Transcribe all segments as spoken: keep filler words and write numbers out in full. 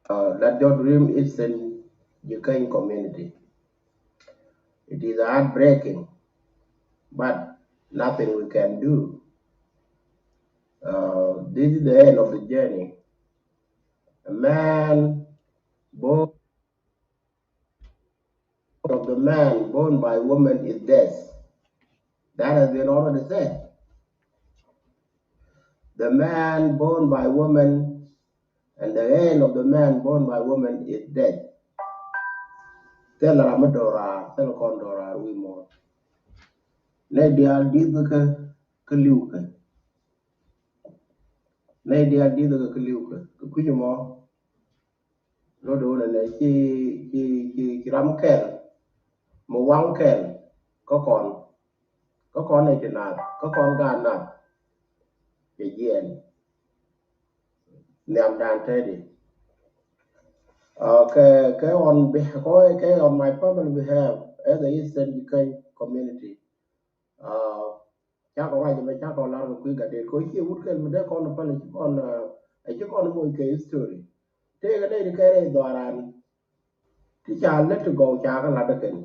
Uh, that your dream is in Jikany community. It is heartbreaking, but nothing we can do. Uh, this is the end of the journey. A man born of the man born by woman is death. That has been already said. The man born by woman and the end of the man born by woman is death. Thil ram mi do̱raar, thil kɔn do̱raar wi̱i̱ muɔ̱ɔ̱n. Nɛy diaal di̱th kä kä li̱w kɛ. Nɛy diaal di̱th kä kä li̱w kɛ. Kɛ kui̱c mɔ. Lot wun ɛnɛ ci ci ci ci ram kɛl mi waŋ kɛl kä kɔn, kä kɔn nɛ ci naath, kä kɔn gaat naath. Cɛ jiɛɛn nhiamdan tɛɛdi. Uh, kɛ kɛ on beh- kɛ kɛ on my family behalf as the Eastern Jikany community. Uh, cakɔ ruac mɛ cakɔ lar kɛ kui̱ gatdɛt kɛ ci wut kɛl mi dee kɔn pal ci kɔn, uh, ci kɔn moc kɛ history. Tëëkɛ nɛy ti kɛrɛ dhɔaran ti ca lät ti gɔw ca kɛ lat däkɛn.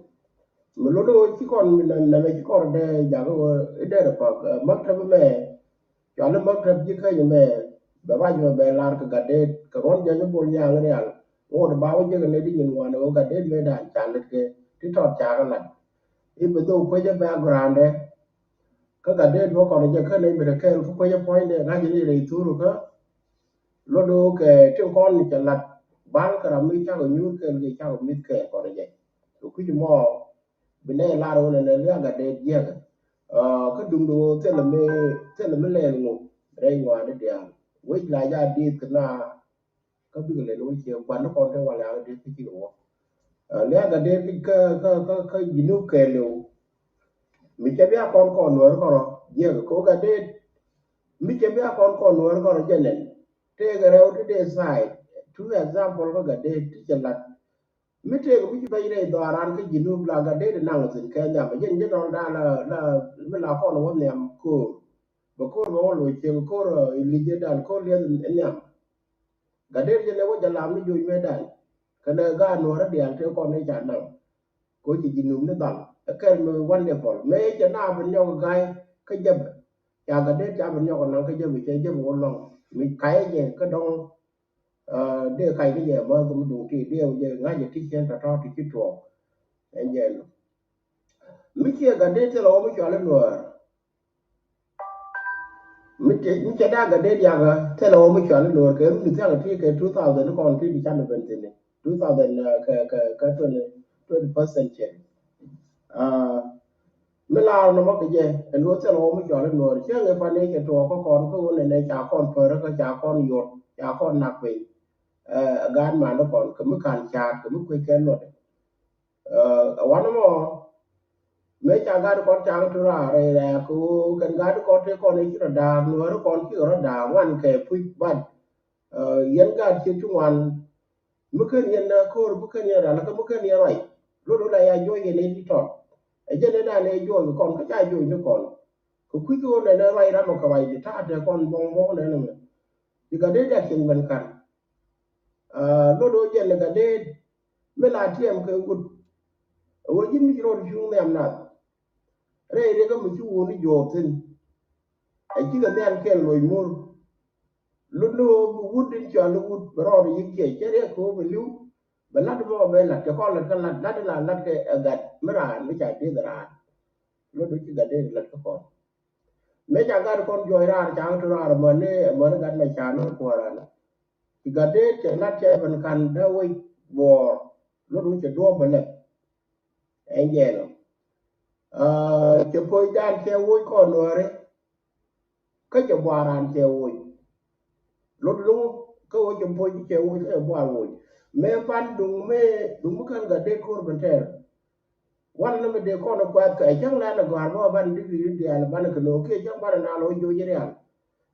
Mi luni wä ci kɔn mi nɛmɛ ci kɔn dee jakä wä i̱ dee rɛ pak, uh, maktab mɛ. Cɔal i̱ maktab ji̱ käny mɛ bɛ ruac mɛ bɛ lar kɛ gatdɛt kɛ ruɔ̱n jɔny i̱ bol nyaŋ rial. Ŋot ba wä jek nɛ di nyin ŋuan ɛ wä gatdɛt mɛ dan ca lät kɛ ti tɔt ca kɛ lat. I̱ bɛ dhok kuecä background ɛ. Kä gatdɛt bä kɔn jɛ kä nɛy bɛ rɛ kɛɛl kä kuecä puɔ̱nydɛ ŋa̱c ni rɛy thur kä. Lot do̱o̱k kɛ tin kɔn cɛ lat bal kɛ ram mi cakɔ nyuur kɛɛl kɛ cakɔ mi̱th kɛɛl kɔn jɛ. Kɛ kui̱c mɔ bi nɛy lar wun ɛnɛ liak gatdɛt jiɛkɛ. Kä duŋdu thilɛ mi thilɛ mi lɛɛl ŋu rɛy ŋuani diaal wec la ja dieth kɛ na. Kä bikɛ lɛl wec ciɛ gua̱n ni kɔn te wal yak dieth kä cikɛ wä. Liak gatdɛt kä kä kä kä ji̱ nuk kɛɛliw. Mi cɛ bia kɔn kɔn nuɔr kɔrɔ jiɛkɛ kɛ wä gatdɛt. Mi cɛ bia kɔn kɔn nuɔr kɔrɔ jɛ nɛn. Tëëkɛ rɛw ti dee side two example kä gatdɛt ti cɛ lat. Mi tëëk mi ci bɛc rɛy dhɔaaran kä Jinub la gatdɛt inaŋ thi̱n kɛ nhiam. Jɛn jɛn ɔl dan la la mi la kɔn wä nhiam ko̱o̱r. Bɛ ko̱o̱r bɛ wä loc ciek ko̱o̱r, ɛ, Elijah dan ko̱o̱r liɛth in nhiam. Gatdɛt jɛn ɛ wä jɛ lam ni joc mëë dan. Kɛnɛ gaat nuɔ̱ɔ̱rä diaal tëë kɔn ni ca naŋ. Ko̱ ci Jinub ni dhal. Ɛ kɛl mi wonderful. Mëë cɛ na ben nyɔk ga̱y kä jɛpɛ. Ca gatdɛt ca ben nyɔk naŋ kä jɛpɛ cɛ jɛpɛ wä lɔŋ. Mi kayɛ jɛ kä dɔŋ. Dee kac ni jɛ ma thum duŋ ti dee jɛ ŋa̱c jɛ ti cien tɔ̱tɔ̱ ti ci tuɔɔk. Ɛn jɛ ɛn mi ciɛ gat dee thilɛ wä mi cual i̱ luäär. Mi cɛ dak gat dee diakä thilɛ wä mi cual i̱ luäär kɛ run di thiakä ti kɛ two thousand kɔn ti di can ben thini two thousand kɛ kɛ kɛ twenty twenty first century. Mi laar nɔmɔ kɛ jɛ ɛn ɣöö thil ɣɔw mi cɔal i̱ nuɔɔr cäŋ i̱ pan i̱ cɛ tuɔɔk kä kɔn kä ɣöö nɛnɛ ca kɔn pär kä ca kɔn yot ca kɔn nak piny. Ɛ gaat man i̱ kɔn kɛ mi ka̱n caat kɛ mi kuec kɛ luɔt. Ɛ wanɛ mɔ mëë ca gaat i̱ kɔn ca kɛ tu raar rɛy rɛɛk kɛ ɣöö kɛn gaat i̱ kɔn tëë kɔn i̱ ci rɔ da̱a̱k nuɔɔr i̱ kɔn ci rɔ da̱a̱k ŋuan kɛ puc bat. Yɛn gaat ci ti ŋuan mi ken yɛn na ko̱r mi ken yɛn ral kä mi ken yɛn ruac. Lot wä la ya juɔc yɛn ɛ ti tɔt. Ɛ jɛn ɛ dan ɛ juɔc kɔn kä ca juɔc ni kɔn. Kɛ kui̱ kɛ wä nɛn ɛ ruac ram ɔ kɛ ruac di ta̱a̱ tɛ kɔn bɔŋ bɔŋ nɛn ɛmɛ. Ci gat dee diak cieŋ ben ka̱n. Lot wä jɛn ɛ gat dee mi la tiɛm kɛ wut. Ɛ wä ji̱n mi ci rɔɔd cuŋ nhiam nath. Rɛy riɛkä mi ci wun i̱ juɔɔk thi̱n. Ɛ cikɛ nhial kɛl loc mur. Lot ni ɣöö bi wut in cɔal i̱ wut bɛ rɔɔdɛ yi̱k kiɛ cɛ riɛk kɛ ɣöö bɛ li̱w. Bɛ la̱t mɔ bɛ la̱t kɛ kɔn la̱t kä la̱t la̱t in la la̱t kɛ ɛ gat mi raan mi ca dieth raan. Lot i̱ ci gat dee la̱t kä kɔn. Mëë ca gat kɔn juɔc raar ca kä ti raar mäni mäni gat mɛ ca ni kuäär raan. Ci gat dee cɛ la̱t cɛ ben ka̱n dee wec buɔɔr. Lot i̱ cɛ duɔ̱ɔ̱p bɛ lɛp. Ɛn jɛɛn ɔ cɛ poc dan cɛ woc kɔn nuääri. Kä cɛ buar raan cɛ woc. Lot lo̱ŋ kä ɣöö cɛ poc cɛ woc kä cɛ buar woc. Mëë pan duŋ mëë duŋ mi kän gat dee ko̱r ben tɛɛr. Wal ni mi dee kɔn kuath kɛ cäŋ la ni gɔ̱a̱r bä ban di ri diaal ban kɛ no̱o̱ŋ kiɛ cäŋ ban na lo̱ joc rial.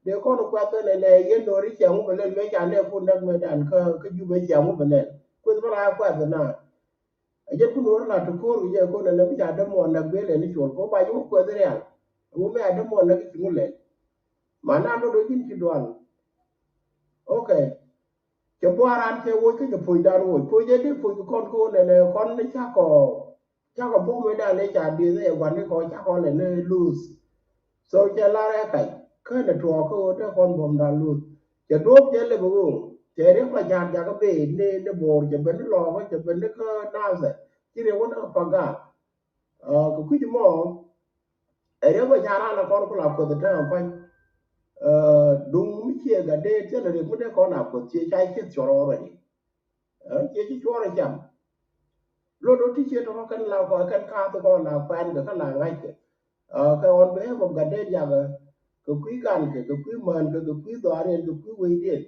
Dee kɔn kuath kɛ nɛ nɛ yɛn no̱o̱ri cɛ ŋu bɛ lɛl mëë ca nɛ kun näk mëë dan kä kä jubɛ cɛ ŋu bɛ lɛl kueth bä la kuath na. A jɛ kun wä la ti ko̱r kɛ jɛ kun nɛ nɛ mi ca dämuɔn näk bee lɛl ni cuɔl kɛ wä ba jɛ wä kueth rial. Wä mëë a dämuɔn näk ci ŋu lɛl. Ma na lo̱ do̱ ji̱n ci dual. Okay. Cɛ buaran cɛ woc kä cɛ puɔ̱nydan woc. Puɔ̱ny jɛ dee puɔ̱ny kɔn kɛ wä nɛnɛ kɔn ni cakɔ, cakɔ buɔ̱m mi dan ni ca dieth ɛ guan ni kɔ cakɔ lɛ ni luth. So cɛ lar ɛ kac kä ni tuɔɔk kä wä dee kɔn buɔ̱mdan luth. Cɛ duɔ̱p jɛ lɛ bi wä cɛ riɛk ma jar jakä bee ni, ni bo̱o̱r cɛ ben ni lɔɔk cɛ ben ni kä nathɛ. Ci riɛk wä ni kä pagal. Kɛ kui̱c mɔ ɛ riɛk bɛ ca raan a kɔn ku la kuoth ɛ tɛm pa̱ny. Duŋ mi ciɛ gat dee thilɛ riɛk mi dee kɔn a kuoth ciɛ ca cieth cuɔr already. Ciɛ ci cuɔr ɛ cam. Lot ɔ ti ciɛ tɔkɔ kɛn la kɔn kɛn kaath kɔn la kuɛn kɛ kä la ŋa̱ckɛ. Kɛ ɣɔn bɛ ɣɛp ɔ gat dee diakä kɛ kui̱ gankɛ kɛ kui̱ mänkɛ kɛ kui̱ dhɔaariɛn kɛ kui̱ wecdiɛn.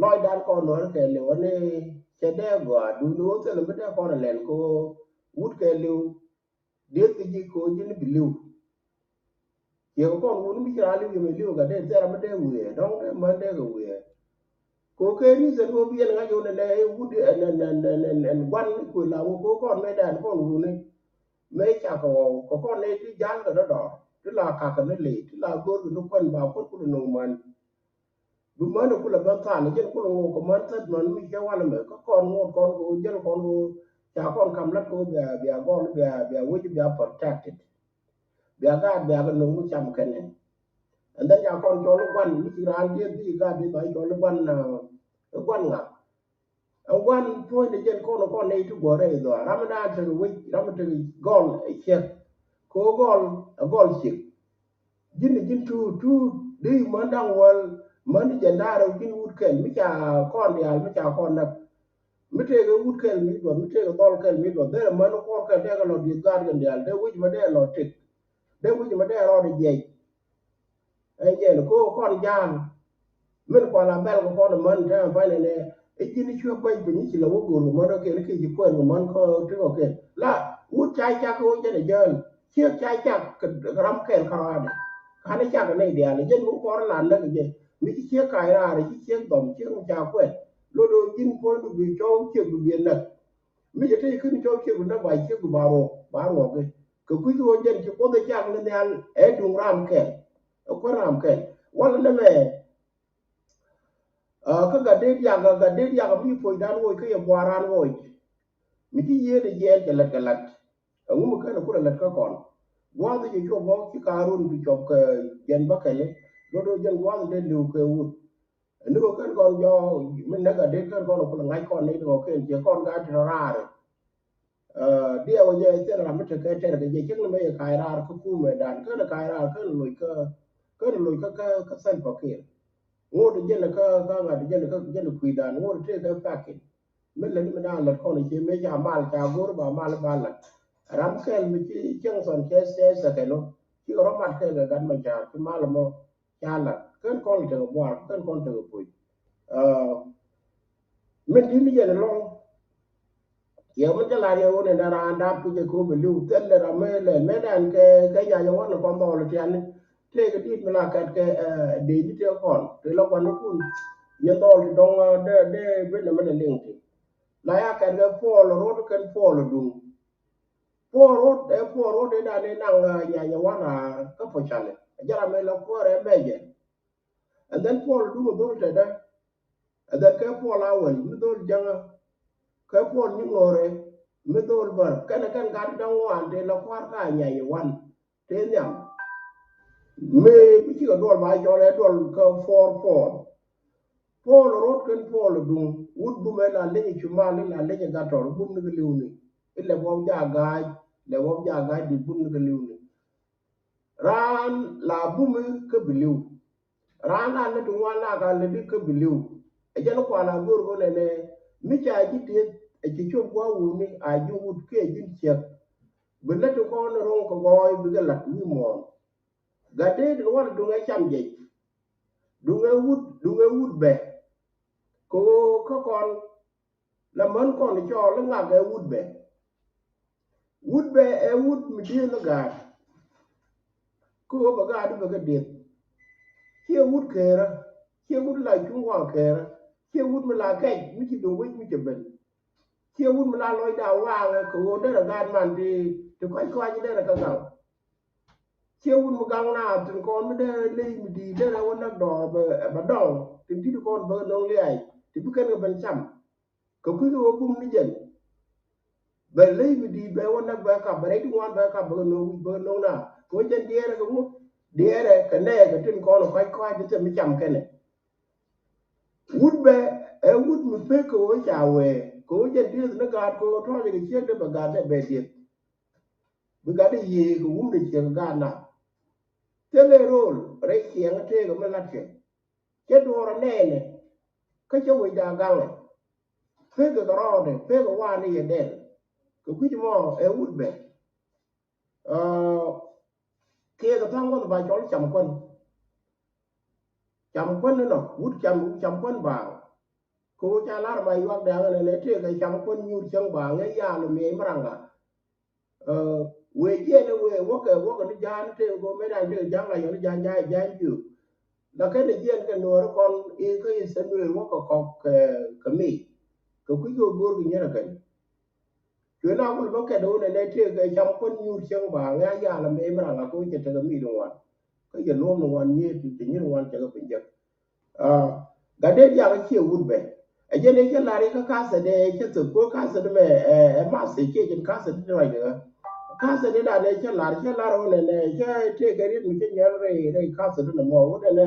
Lɔcdan kɔn nuɔ̱ɔ̱r kɛ liw ni cɛ dee gɔaa duuni ɣöö thilɛ mi dee kɔn ɛ lɛl kɛ ɣöö wut kɛ liw. Dieth kɛ ji̱ ko̱ ji̱n bi li̱w. Ciɛ kɛ kɔn wun mi ci raan li̱w yɛmɛ li̱w kɛ dee thɛr mi dee wiee dɔ̱ŋ dee män dee kɛ wiee. Ko̱ kɛ reason ko̱ bi yɛn ŋa̱c yɔn ɛnɛ wut ɛn ɛn ɛn ɛn ɛn ɛn guan ni kuël la wun ko̱ kɔn mɛ dɛn kɔn wuni. Mɛ cakɛ ɣɔw kɛ kɔn nɛ ti jal kɛ dɔdɔr ti la kakɛ ni ley ti la go̱r kɛ ni kuän ba kuän kul nɔŋ män. Bi män kulɛ ben thaal jɛn kulɛ ŋok kɛ män thät män mi cɛ walɛ mɛ kä kɔn ŋot kɔn kɛ ɣöö jäl kɔn kɛ ɣöö ca kɔn kam lat kɛ ɣöö bia bia gɔl bia bia wec bia protected. Bia gaat bia kɛ no̱ŋ mi cam kɛnɛ. And then ca kɔn cɔl i̱ guan mi ci raan dieth bi gaat bi ba cɔl i̱ guan i̱ guan ŋak. Ɛn guan puɔ̱nydɛ jɛn kɔn kɔn nɛy ti guɔ̱rɛ i̱ dhɔaar ram mi daan tekɛ wec ram mi tekɛ gɔl ɛ ciek. Kɛ ɣöö gɔl ɛ gɔl ciek. Ji̱n ji̱n tuut tuut di män da̱ŋ wäl män di jɛn da̱rɛ ji̱n wut kɛl mi ca kɔn diaal mi ca kɔn näk. Mi tëëkɛ wut kɛl mi duɔth mi tëëkɛ dhɔl kɛl mi duɔth derɛ män kuɔr kɛl dee kɛ lɔ dieth gaat kɛn diaal dee wi̱c mɛ dee lɔ tëk. Dee wi̱c mɛ dee rɔɔdɛ jiɛc. Ɛn jɛn ko̱o̱k kɔn ja̱a̱ŋ. Min kual a bɛl kɛ kɔn män tɛmɛ pa̱ny nɛ i̱ ji̱n i̱ cuɛ kuɛny piny i̱ ci lɛ wä go̱o̱r kɛ män rɔ kɛn i̱ kɛ ci kuɛn kɛ män kä ti kɔ kɛn la wut ca cak kɛ wä jɛn ɛ jäl ciek ca cak kɛ ram kɛl kärɔaadɛ. Ka̱n i̱ cak kɛ nɛy diaal i̱ jɛn mi wä kɔn rɔ la näk i̱ jɛ mi ci ciek kac raar i̱ ci ciek dhɔm ciek mi ca kuɛn. Lot ɣöö ji̱n puɔ̱nydu bi cɔw ciek bi biɛ näk. Mi cɛ tëë ken cɔw ciek bi näk ba ciek bi ba ruɔk ba ruɔk i̱ kɛ kui̱c ɣöö jɛn ci Kuoth ɛ cak ni nhial ɛ duŋ ram kɛl. Ɛ kuäär ram kɛl walɛ nɛmɛ. Kä gat dee diak gat dee diak mi puɔ̱nydan woc kä yɛ buaran woc. Mi ci yieen ɛ jiɛɛn cɛ lät kɛ la̱t. Ɛŋu mi kɛn ɛ kulɛ lät kä kɔn gua̱a̱th cɛ cuɔp bä ci ka̱a̱run bi cuɔp kɛ jiɛn bä kɛli. Lot ɣöö jɛn gua̱a̱th dee li̱w kɛ wut. Ni kɔ kɛn kɔn jɔɔk mi näk a dee kɛn kɔn kulɛ ŋa̱c kɔn ni kɔ kɛn ciɛ kɔn ka ti rɔ raar. Diɛw jɛ thil ram mi tekɛ tɛr kɛ jɛ cik ni mɛ yɛ ka̱a̱c raar kä kumɛ dan kɛn ka̱a̱c raar kɛn loc kä kɛn loc kä kä kä Salva Kiir. Ŋot jɛn kä kä ŋa̱t jɛn kä jɛn kui̱dan ŋot tëë kɛ pakin. Mi lät mi daan lät kɔn ci mëë ca mal ca go̱r ba mal ba lät. Ram kɛl mi ci cieŋ thɔn cɛ sɛ sɛ kɛn ɔ ci kɛ rɔ mat kɛl kɛ gat ma ca ci mal mɔ. Ca lat kän kɔn tekɛ buar kän kɔn tekɛ puc. Min di̱t ni jɛn ɛlɔŋ. Yɛ min cä lar yɛ wun ɛn raan dap ki jɛ ko̱o̱p ɛ li̱w thil ɛ ram mi lɛl mɛ dan kɛ kɛ nyany ɛ wan kɔn dhɔl tiani. Tëëkɛ di̱t mi la kɛt kɛ dee ni tëë kɔn tëë la guanikun. Yɛn dhɔl ti dɔŋ dee dee ben ɛmɛ dee liŋ ti. La ya kɛt kɛ puɔl rot kɛn puɔl duŋ. Puɔr rot ɛ puɔr rot ɛ dan ɛ naŋ nyanya wan raar kä puɔcalɛ ɛ jɛ ram ɛ la kuäär ɛ mɛcɛ. And then puɔl duŋ ɛ dhol tɛtdä. And then kɛ puɔl a wɛl mi dhol jäŋä kɛ puɔl nyi ŋo̱rɛ mi dhol bär kɛnɛ kɛn gat däŋ wan tëë la kua̱r ka nyanya wan. Tëë nhiam mëë mi cikɛ duɔl ba cɔl ɛ duɔl kä puɔr puɔl. Puɔl rot kɛn puɔl duŋ wut bumɛ la leny cumal la leny gatɔr bum ni kɛ liwni. Ilɛ buɔm ja ga̱a̱c lɛ buɔm ja ga̱a̱c di bum ni kɛ liwni. Raan la bumi kä bi liw. Raan la lät ŋuan la ka lätdi kä bi liw. Ɛ jɛn kual a go̱o̱r kɔn ɛnɛ mi ca ji̱ tieth ɛ ci cop gua̱a̱ wuni a ji̱ wut kiɛ ji̱n ciɛk. Bi lät kɔn ro̱ŋ kɛ gɔɔy bikɛ la̱t wi̱i̱ muɔ̱ɔ̱n. Gat dee tin wal duŋ ɛ cam jɛc. Duŋ ɛ wut duŋ ɛ wut bɛ. Kɛ ɣöö kä kɔn la män kɔn cɔɔl i̱ ŋak ɛ wut bɛ. Wut bɛ ɛ wut mi dieth ni gaat. Kä ɣöö bɛ gaat i̱ bɛ kä dieth. Ciɛ wut keerä ciɛ wut la cuŋ waŋ keerä ciɛ wut mi la kɛc mi ci duŋ wec mi cɛ ben. Ciɛ wut mi la lɔcda waaŋɛ kɛ ɣöö derɛ gaat man ti ti kɔc kɔac derɛ kä gaŋ. Ciɛ wut mi gaŋ na tin kɔn mi derɛ ley mi di̱i̱t derɛ wä näk dɔɔr bɛ dɔŋ tin di̱t kɔn bä no̱ŋ liac. Ti bi kɛn kɛ ben cam. Kɛ kui̱ kɛ wä bum ni jɛn. Bɛ ley mi di̱i̱t bɛ wä näk bɛ kap, bɛ rɛy ti ŋuan bɛ kap, bɛ kɛ no̱o̱ŋ wi̱c, bɛ kɛ no̱o̱ŋ na. Kɛ wä jɛn diɛɛrɛ kɛ ŋu? Diɛɛrɛ kɛ nɛɛkɛ tin kɔn kɔc kɔc ti thil mi cam kɛnɛ. Wut bɛ, ɛ wut mi pek kɛ wä ca wee, kɛ wä jɛn dieth ni gaat kɛ wä tɔ̱ɔ̱c kɛ ciek dee bɛ gaat dee bɛ dieth. Bi gat i̱ yiëë kɛ wumdɛ ciek gaat na. Thilɛ ro̱o̱l rɛy ciɛŋä tëëkɛ mi latkɛ. Cɛ duɔ̱ɔ̱r anɛɛnɛ. Kä cɛ wecda gaŋɛ. Pekɛ kɛ rɔɔdɛ, pekɛ waani yɛ dɛl. Kɛ kui̱c mɔ ɛ wut bɛ. Aa, kiɛ kɛ tha̱a̱ŋ gua̱th ba cɔl cam kuän. Cam kuän inɔ, wut cam, cam kuän baaŋ. Kɛ wä ca lar ba yuak dɛŋ ɛnɛ, nɛ tëëkɛ cam kuän nyuur cäŋ baaŋ, ɛ yaal miɛc mi raŋa. Ɛ, wee jiɛn ɛ wee wäkɛ, wäkɛ ni ja̱a̱n tëë go̱o̱mɛ dan tëë ja̱a̱n la yɔn ja̱a̱n ja̱a̱n ja̱a̱n jiök. La kɛn ɛ jiɛn kɛ nuɔɔri kɔn i̱ kä i̱ sɛ nuëër wäkɛ kɔk kɛ, kɛ mi. Kɛ kui̱ kɛ go̱o̱r kɛ nyɛrɛ kɛn. Cuɛ na wul bä kɛt wun ɛnɛ tëë kɛ cam kuän nyuur cäŋ ba ŋɛ a yal ɛmɛ mi raŋ a kɛ wä cɛ tekɛ mi di ŋuan. Kä yɛ luɔm ni ŋuan nyieet ti nyir ŋuan cɛ kɛ piny jek. Aa, gat dee diak cie wut bɛ. Ɛ jɛn ɛ cɛ lar ikä kathɛ dee cɛ thop ko kathɛ di mɛ, ɛ, ɛ math ɛ cie jɛn kathɛ di ruac kɛ ɣä. Kathɛ di dan ɛ cɛ lar, cɛ lar wun ɛnɛ, cɛ tëëkɛ riet mi cɛ nyɛl rɛy, rɛy kathɛ di nɛ mɔ wun ɛnɛ.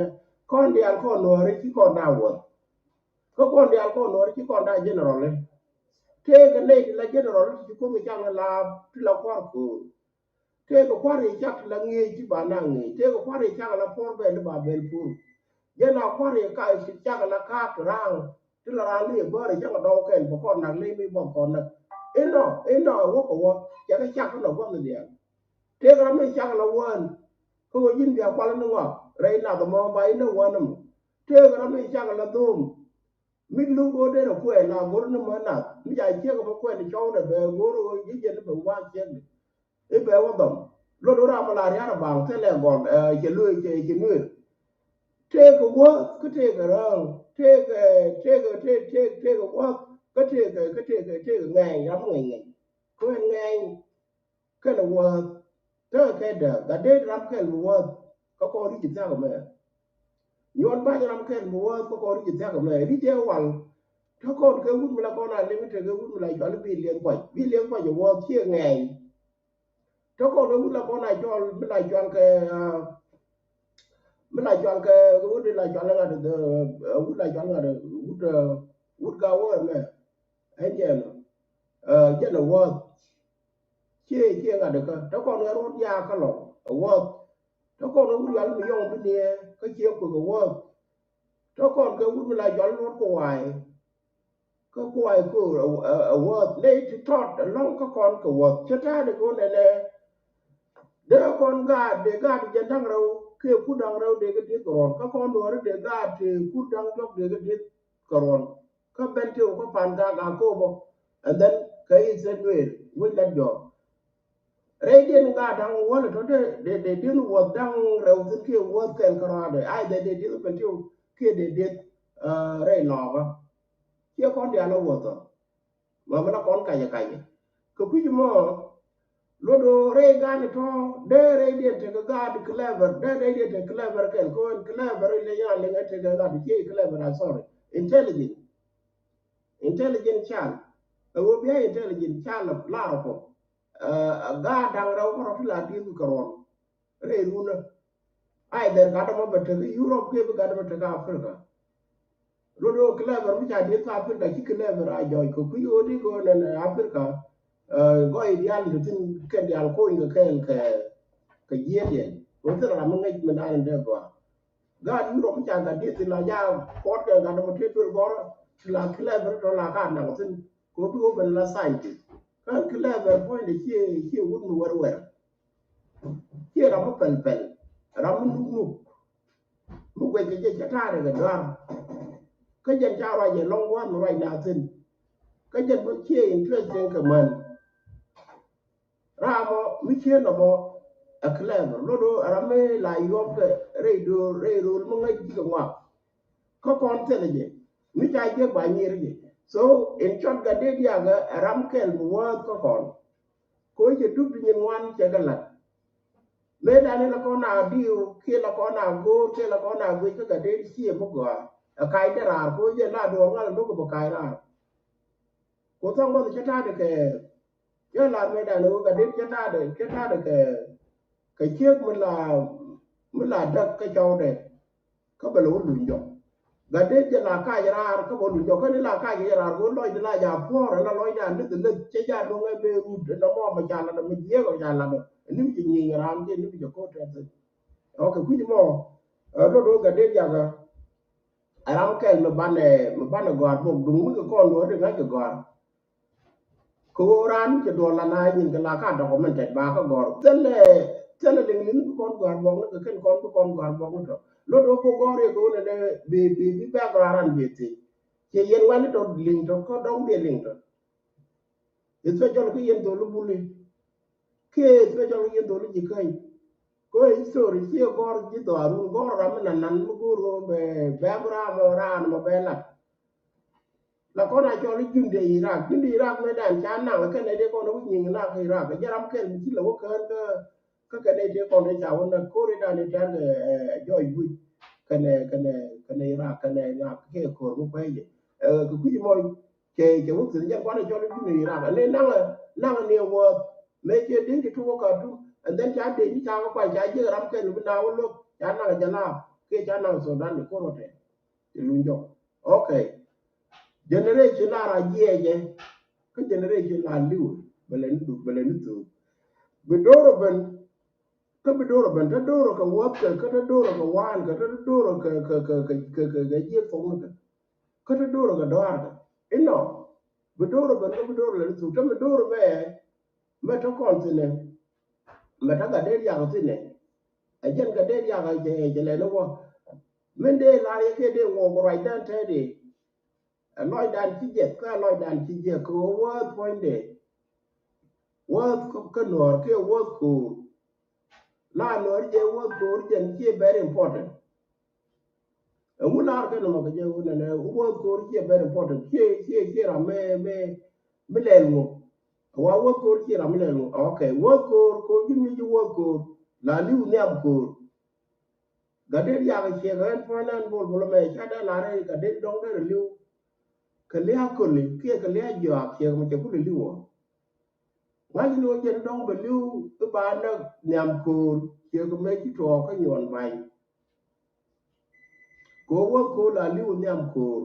Kɔn diaal kɔn nuɔɔri ci kɔn na wuɔth. Kä kɔn diaal kɔn nuɔɔri ci kɔn na general. Tëëkɛ nɛy ti la general ti ci komi cak ni la, ti la kua̱r ko̱o̱r. Tëëkɛ kua̱r i̱ cak ti la ŋi̱eec ti ba na ŋi̱eec. Tëëkɛ kua̱r i̱ cak la puɔ̱r bɛl ti ba bɛl puɔ̱r. Jɛn a kua̱r i̱ ka i̱ cak la kaak ti ra̱a̱ŋ. Ti la ra̱a̱ŋ li i̱ bäär i̱ cak dɔw kɛn bä kɔn nak ley mi buɔth kɔn nak. Inɔ, inɔ ɛ wä kɛ wä. Cɛ kɛ cak ti la gua̱th ni diaal. Tëëkɛ ram i̱ cak la wään. Kä wä ji̱n bia kual ni ŋɔak. Rɛy nath ɛmɔ ba inɔ wään ɛmɔ. Tëëkɛ ram i̱ cak la dho̱o̱m. Mi luk ɣöö derɛ kuɛɛl la go̱r ni män nath mi ca ciek bä kuɛɛl cɔwdɛ bɛ go̱r ɣöö ji̱ jɛn bɛ wa̱a̱ ciek. I̱ bɛ wä dhɔm luɔt ɣöö ram la ria̱r a baŋ thilɛ gɔl, ɛ, cɛ luee cɛ, cɛ nueer. Tëëkɛ wäth kä tëëkɛ räŋ, tëëkɛ, tëëkɛ, tëëkɛ, tëëkɛ, tëëkɛ wäth kä tëëkɛ, kä tëëkɛ, tëëkɛ ŋɛɛny, ram ŋɛɛny ŋɛɛny. Kuɛɛl ŋɛɛny. Kɛnɛ wäth. Tekɛ kɛ dääk gat dee ram kɛl mi wäth. Kä kɔn ri̱c thia̱k mɛ. Nyuɔn ba̱ny ram kɛl mi wäth kä kɔn ri̱c thia̱k mɛ. Ri̱c ɛ wal. Te kɔn kɛ wut mi la kɔn a liŋ tekɛ wut mi la cɔal i̱ bi liɛŋ kuac. Bi liɛŋ kuac ɛ wäth ciɛ ŋɛɛny. Te kɔn kɛ wut la kɔn a cɔl mi la cɔal kɛ, aa, mi la cɔal kɛ wut la cɔal ŋa̱t, ɛ, wut la cɔal ŋa̱t, wut, ɛ, wut Gawär mɛ. Ɛn jɛn ɛ, ɛ, jɛn ɛ wäth. Ciɛ, ciɛ ŋa̱t kä. Te kɔn kɛ ruɔ̱t yaak kä lɔ ɛ wäth. Te kɔn kɛ wut yɔal mi yɔŋ bi niɛ kä ciɛ kuek ɛ wäth. Te kɔn kɛ wut mi la jɔl luɔt kɛ wa̱a̱y. Kä kuay ko̱o̱r ɛ, ɛ, ɛ wäth nɛy ti tɔt ɛlɔ̱ŋ kä kɔn kɛ wäth. Cɛ ta̱a̱dɛ kɛ wä nɛnɛ. Dee kɔn gaat, dee gaat jɛn da̱ŋ rɛw kiɛ kur da̱ŋ rɛw dee kɛ dieth kɛ ruɔ̱n. Kä kɔn nuɔ̱ɔ̱ri dee gaat ti kur da̱ŋ jɔk dee kɛ dieth kɛ ruɔ̱n. Kä ben ti wä kä pan gaat gaat ko̱o̱pɔ. And then kɛ i̱ thɛt lueel wec lat jɔɔk. Rɛydiɛn gaat da̱ŋ wäl tɔ dee, dee, dee dieth wäth da̱ŋ rɛw thi̱n kiɛ wäth kɛl kärɔaadɛ. Ai dee, dee dieth ben ti wä kiɛ dee dieth, ɛ, rɛy lɔɔkä. Ciɛ kɔn diaal ɛ wäth ɔ. Mɛ mi la kɔn kacɛ kacɛ. Kɛ kui̱c mɔ, luɔt ɣöö rɛy gaat ni tɔ, dee rɛydiɛn tekɛ gaat clever, dee rɛydiɛn tekɛ clever kɛl, kɛ ɣöö clever ilɛ yan liŋɛ tekɛ gaat, ciɛ clever, a sorry. Intelligent. Intelligent child. Ɛ ɣöö bia intelligent child lar kɔ. Ɛ, gaat da̱ŋ rɛw kärɔ̱ ti la dieth kɛ ruɔ̱n. Rɛy runä. Ai dher gat ɛmɔ bɛ tek Europe kiɛ bi gat ɛmɔ tek Africa. Luɔt ɣöö clever mi ca dieth kä Africa ci clever a jɔc kɛ kui̱ ɣöö di kɛ ɣöö nɛn Africa, ɛ, gɔy diaal ti thi̱n kɛn diaal kony kɛ kɛɛl kɛ, kɛ jiɛɛn yɛn. Ɣöö thil ram mi ŋäc mi naan in dee gɔaa. Gaat Europe mi ca gat dieth ti la ja kuɔt kɛ gat ɛmɔ ti tuel gɔrä ti la clever tɔ la ka naŋ thi̱n. Kɛ ɣöö bi ɣöö ben la scientist. Kä clever puɔ̱nydɛ ciɛ, ciɛ wut mi wɛr wɛr. Ciɛ ram mi pɛl pɛl, ram mi nuk nuk. Mi guɛc kɛ jɛ cɛ ta̱a̱ rɛ kɛ dɔa̱r. Kä jɛn ca ruac jɛ lɔŋ gua̱a̱th mi ruac na thi̱n. Kä jɛn bä ciɛ interesting kɛ män. Ram mɔ mi cië nɔmɔ ɛ clever. Lot ɣöö ram mi la yuɔp kɛ rɛy do̱r, rɛy rol mi ŋäc ji̱ kɛ ŋuak. Kä kɔn thilɛ jɛ mi ca jiäk ba nyir jɛ. So in short, gat dee diakä ɛ ram kɛl mi wäth kä kɔn. Ko̱ cɛ dup ti nyin ŋuan cɛ kɛ la̱t. Mëë dan in la kɔn a diw kiɛ la kɔn a go̱o̱r kiɛ la kɔn a guic kä gat dee ciɛ mi gɔaa. Ɛ kac dee raar ko jɛ la duɔɔr ŋa̱l ɛ lo̱k ɛ bɛ kac raar. Ko thɔŋ bäth cä ta̱a̱dɛ kɛ cä lar mɛ dan ɛ wä gat det cä ta̱a̱dɛ cä ta̱a̱dɛ kɛ kɛ ciek mi la mi la däk kä cɔwdɛ. Kä bɛ lɛ wä luny jɔk gat det jɛ la kac raar kä bɛ wä luny jɔk kä ni la kac jɛ raar ko lɔcdɛ la ja puɔ̱ɔ̱r ɛ la lɔcdan ni dhileth cɛ ja luɔ̱ŋ ɛ bee rut ɛ la mɔ mɛ ca lat ɛ mɛ jiɛɛk ɛ ca lat ɛ ni mi cɛ nyieny raar jɛ ni mi cɛ ko̱r tɛth. Ok, kui̱c mɔ ɛ lot wä gat det jakä. Ɛ ram kɛl mi banɛ mi banɛ gɔ̱a̱r bok duŋ mi kɛ kɔn duɔ̱ɔ̱r ri ŋa̱c kɛ gɔ̱a̱r. Kɛ ɣöö raan mi cɛ duɔ̱ɔ̱r la na nyin kɛ la ka documented ba kä gɔ̱a̱r thilɛ thilɛ liŋ liŋ bi kɔn gɔ̱a̱r buɔk ni kɛ kɛn kɔn bi kɔn gɔ̱a̱r buɔk ni tɔ. Lot wä bok gɔ̱a̱r yɛ kɛ ɣöö nɛnɛ bi bi bi background ran bi thiec. Ciɛ yɛn wali tɔ liŋ tɔ kä dɔ̱ŋ bi liŋ tɔ. Especially kä yɛn dholi buli kiɛ especially kä yɛn dholi ji̱ käny. Kɛ history ciɛ gɔr ji̱ dhɔarun gɔr ram mi nanan mi go̱o̱r ɣöö bɛ background ɔ raan mɔ bɛ lat. La kɔn a cɔl i̱ Jundɛ Irak, Jundɛ Irak mëë dan ca naŋ kɛnɛ dee kɔn a wi̱c nyiŋ nak Irak jɛ ram kɛl mi ci la wä kään kä kä kɛnɛ dee kɔn dee ca wä nak ko̱r i̱ dan i̱ tɛ̈r kɛ jɔc wi̱c kɛnɛ kɛnɛ kɛnɛ Irak kɛnɛ nak kɛ ko̱r mi kuɛc jɛ. Kɛ kui̱c mɔ cɛ cɛ wä thi̱n jɛ kɔn a cɔl i̱ Jundɛ Irak ni naŋ naŋ ni wä mëë cɛ dee ci tuk wä Khartoum and then ca dee ci ca wä kuany ca jiɛk ram kɛl mi na wä lo̱k ca naŋ jɛ la kiɛ ca naŋ Sudan ni ko̱r wä tɛ̈r. Ci luny jɔk. Ok. Generation la ra jiɛcɛ kä generation la liw bɛ lɛ ni duk bɛ lɛ ni thuk. Bi do̱r ɔ ben kä bi do̱r ɔ ben te do̱r ɔ kɛ wäth kɛ kä te do̱r ɔ kɛ waan kɛ te do̱r ɔ kɛ kɛ kɛ kɛ kɛ kɛ jiɛk thok ni kɛ kä te do̱r ɔ kɛ dɔaar kɛ inɔ bi do̱r ɔ ben kä bi do̱r ɔ lɛ ni thuk te mi do̱r ɔ mɛ mɛ te kɔn thinɛ mɛ te gat dee riak thinɛ. Ɛ jɛn gat dee riak ɛ jɛ lɛ ni wä min dee lar yɛ kɛ dee ŋuɔk ruacdan te dee. Ɛ lɔcdan ci jiɛth kä ɛ lɔcdan ci jiɛth kɛ ɣöö wäth puɔ̱nydɛ. Wäth kä nuɔ̱ɔ̱r kiɛ wäth ko̱o̱r. La nuɔ̱ɔ̱r jɛ wäth ko̱o̱r jɛn ciɛ very important. Ɛŋu lar kɛ nɔmɔ kɛ jɛ ɣöö nɛnɛ wäth ko̱o̱r ciɛ very important ciɛ ciɛ ciɛ ram mɛ mɛ mi lɛl ŋu. Wa wäth ko̱o̱r ciɛ ram mi lɛl ŋu. Ok, wäth ko̱o̱r ko̱o̱r ji̱ mi ji̱ wäth ko̱o̱r la li̱w nhiam ko̱o̱r. Gat dee riak ciek ɣän puɔ̱ny nɛn bol bol mɛ ca dee lar ɛ gat dee dɔ̱ŋ dee rɛ li̱w. Kɛ liak köli kiɛ kɛ liak jɔak ciek mɛ cɛ kulɛ li̱w ɔ. Ŋa̱c ni ɣöö jɛn dɔ̱ŋ bɛ li̱w i̱ ba näk nhiam köör ciek mɛ ci tuɔɔk kä nyuɔn ba̱ny. Kɛ ɣöö wäth köör la li̱w nhiam köör.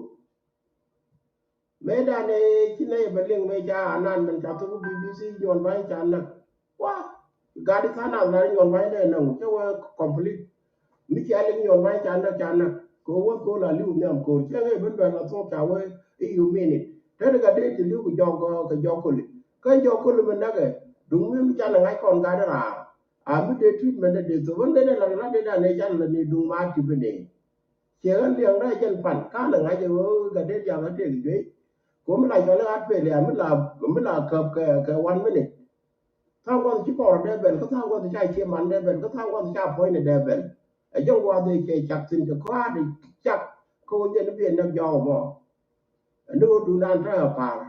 Mëë danɛ ci nɛy bɛ liŋ mëë ca anan mɛn ca thok B B C nyuɔn ba̱ny ca näk. Wa gat i̱ tha̱a̱ŋ nath la nyuɔn ba̱ny dee näŋ cä wee complete. Mi cia liŋ nyuɔn ba̱ny ca näk ca näk kɛ wä wäth ko̱o̱l a li̱w nhiam ko̱o̱l cä ŋee ben bɛn la thok ca wee i̱ you mean it. Te ni gat dee ti li̱w kɛ jɔk kɛ jɔk ko̱li kä jɔk ko̱li mi näkɛ duŋ mi mi ca ni ŋa̱c kɔn gat i̱ raar. A mi dee treatment dee thok ɣän dee ni la la dee dan nɛ ca la ni duŋ ma ti bi ni. Ciɛ ɣän liɛŋ rɛy jɛn pan ka̱n ɛ ŋa̱c ɛ ɣöö gat dee diaal ɣä tëëk juey. Kɛ ɣöö mi la cɔl i̱ ɣa̱t peliam mi la mi la käp kɛ kɛ one minute. Tha̱a̱ŋ gua̱th ci kɔr dee bɛl kä tha̱a̱ŋ gua̱th ca cie man dee bɛl kä tha̱a̱ŋ gua̱th ca puɔ̱ny ni dee bɛl. Ɛ jɔŋ gua̱th ëë cɛ cak thi̱n cɛ kɔa̱a̱t cak kä ɣöö jɛn i̱ bi ɛ näk jɔɔk ɛmɔ. Ɛ ni ɣöö duundan tɔ̱ ɛ pa̱a̱r.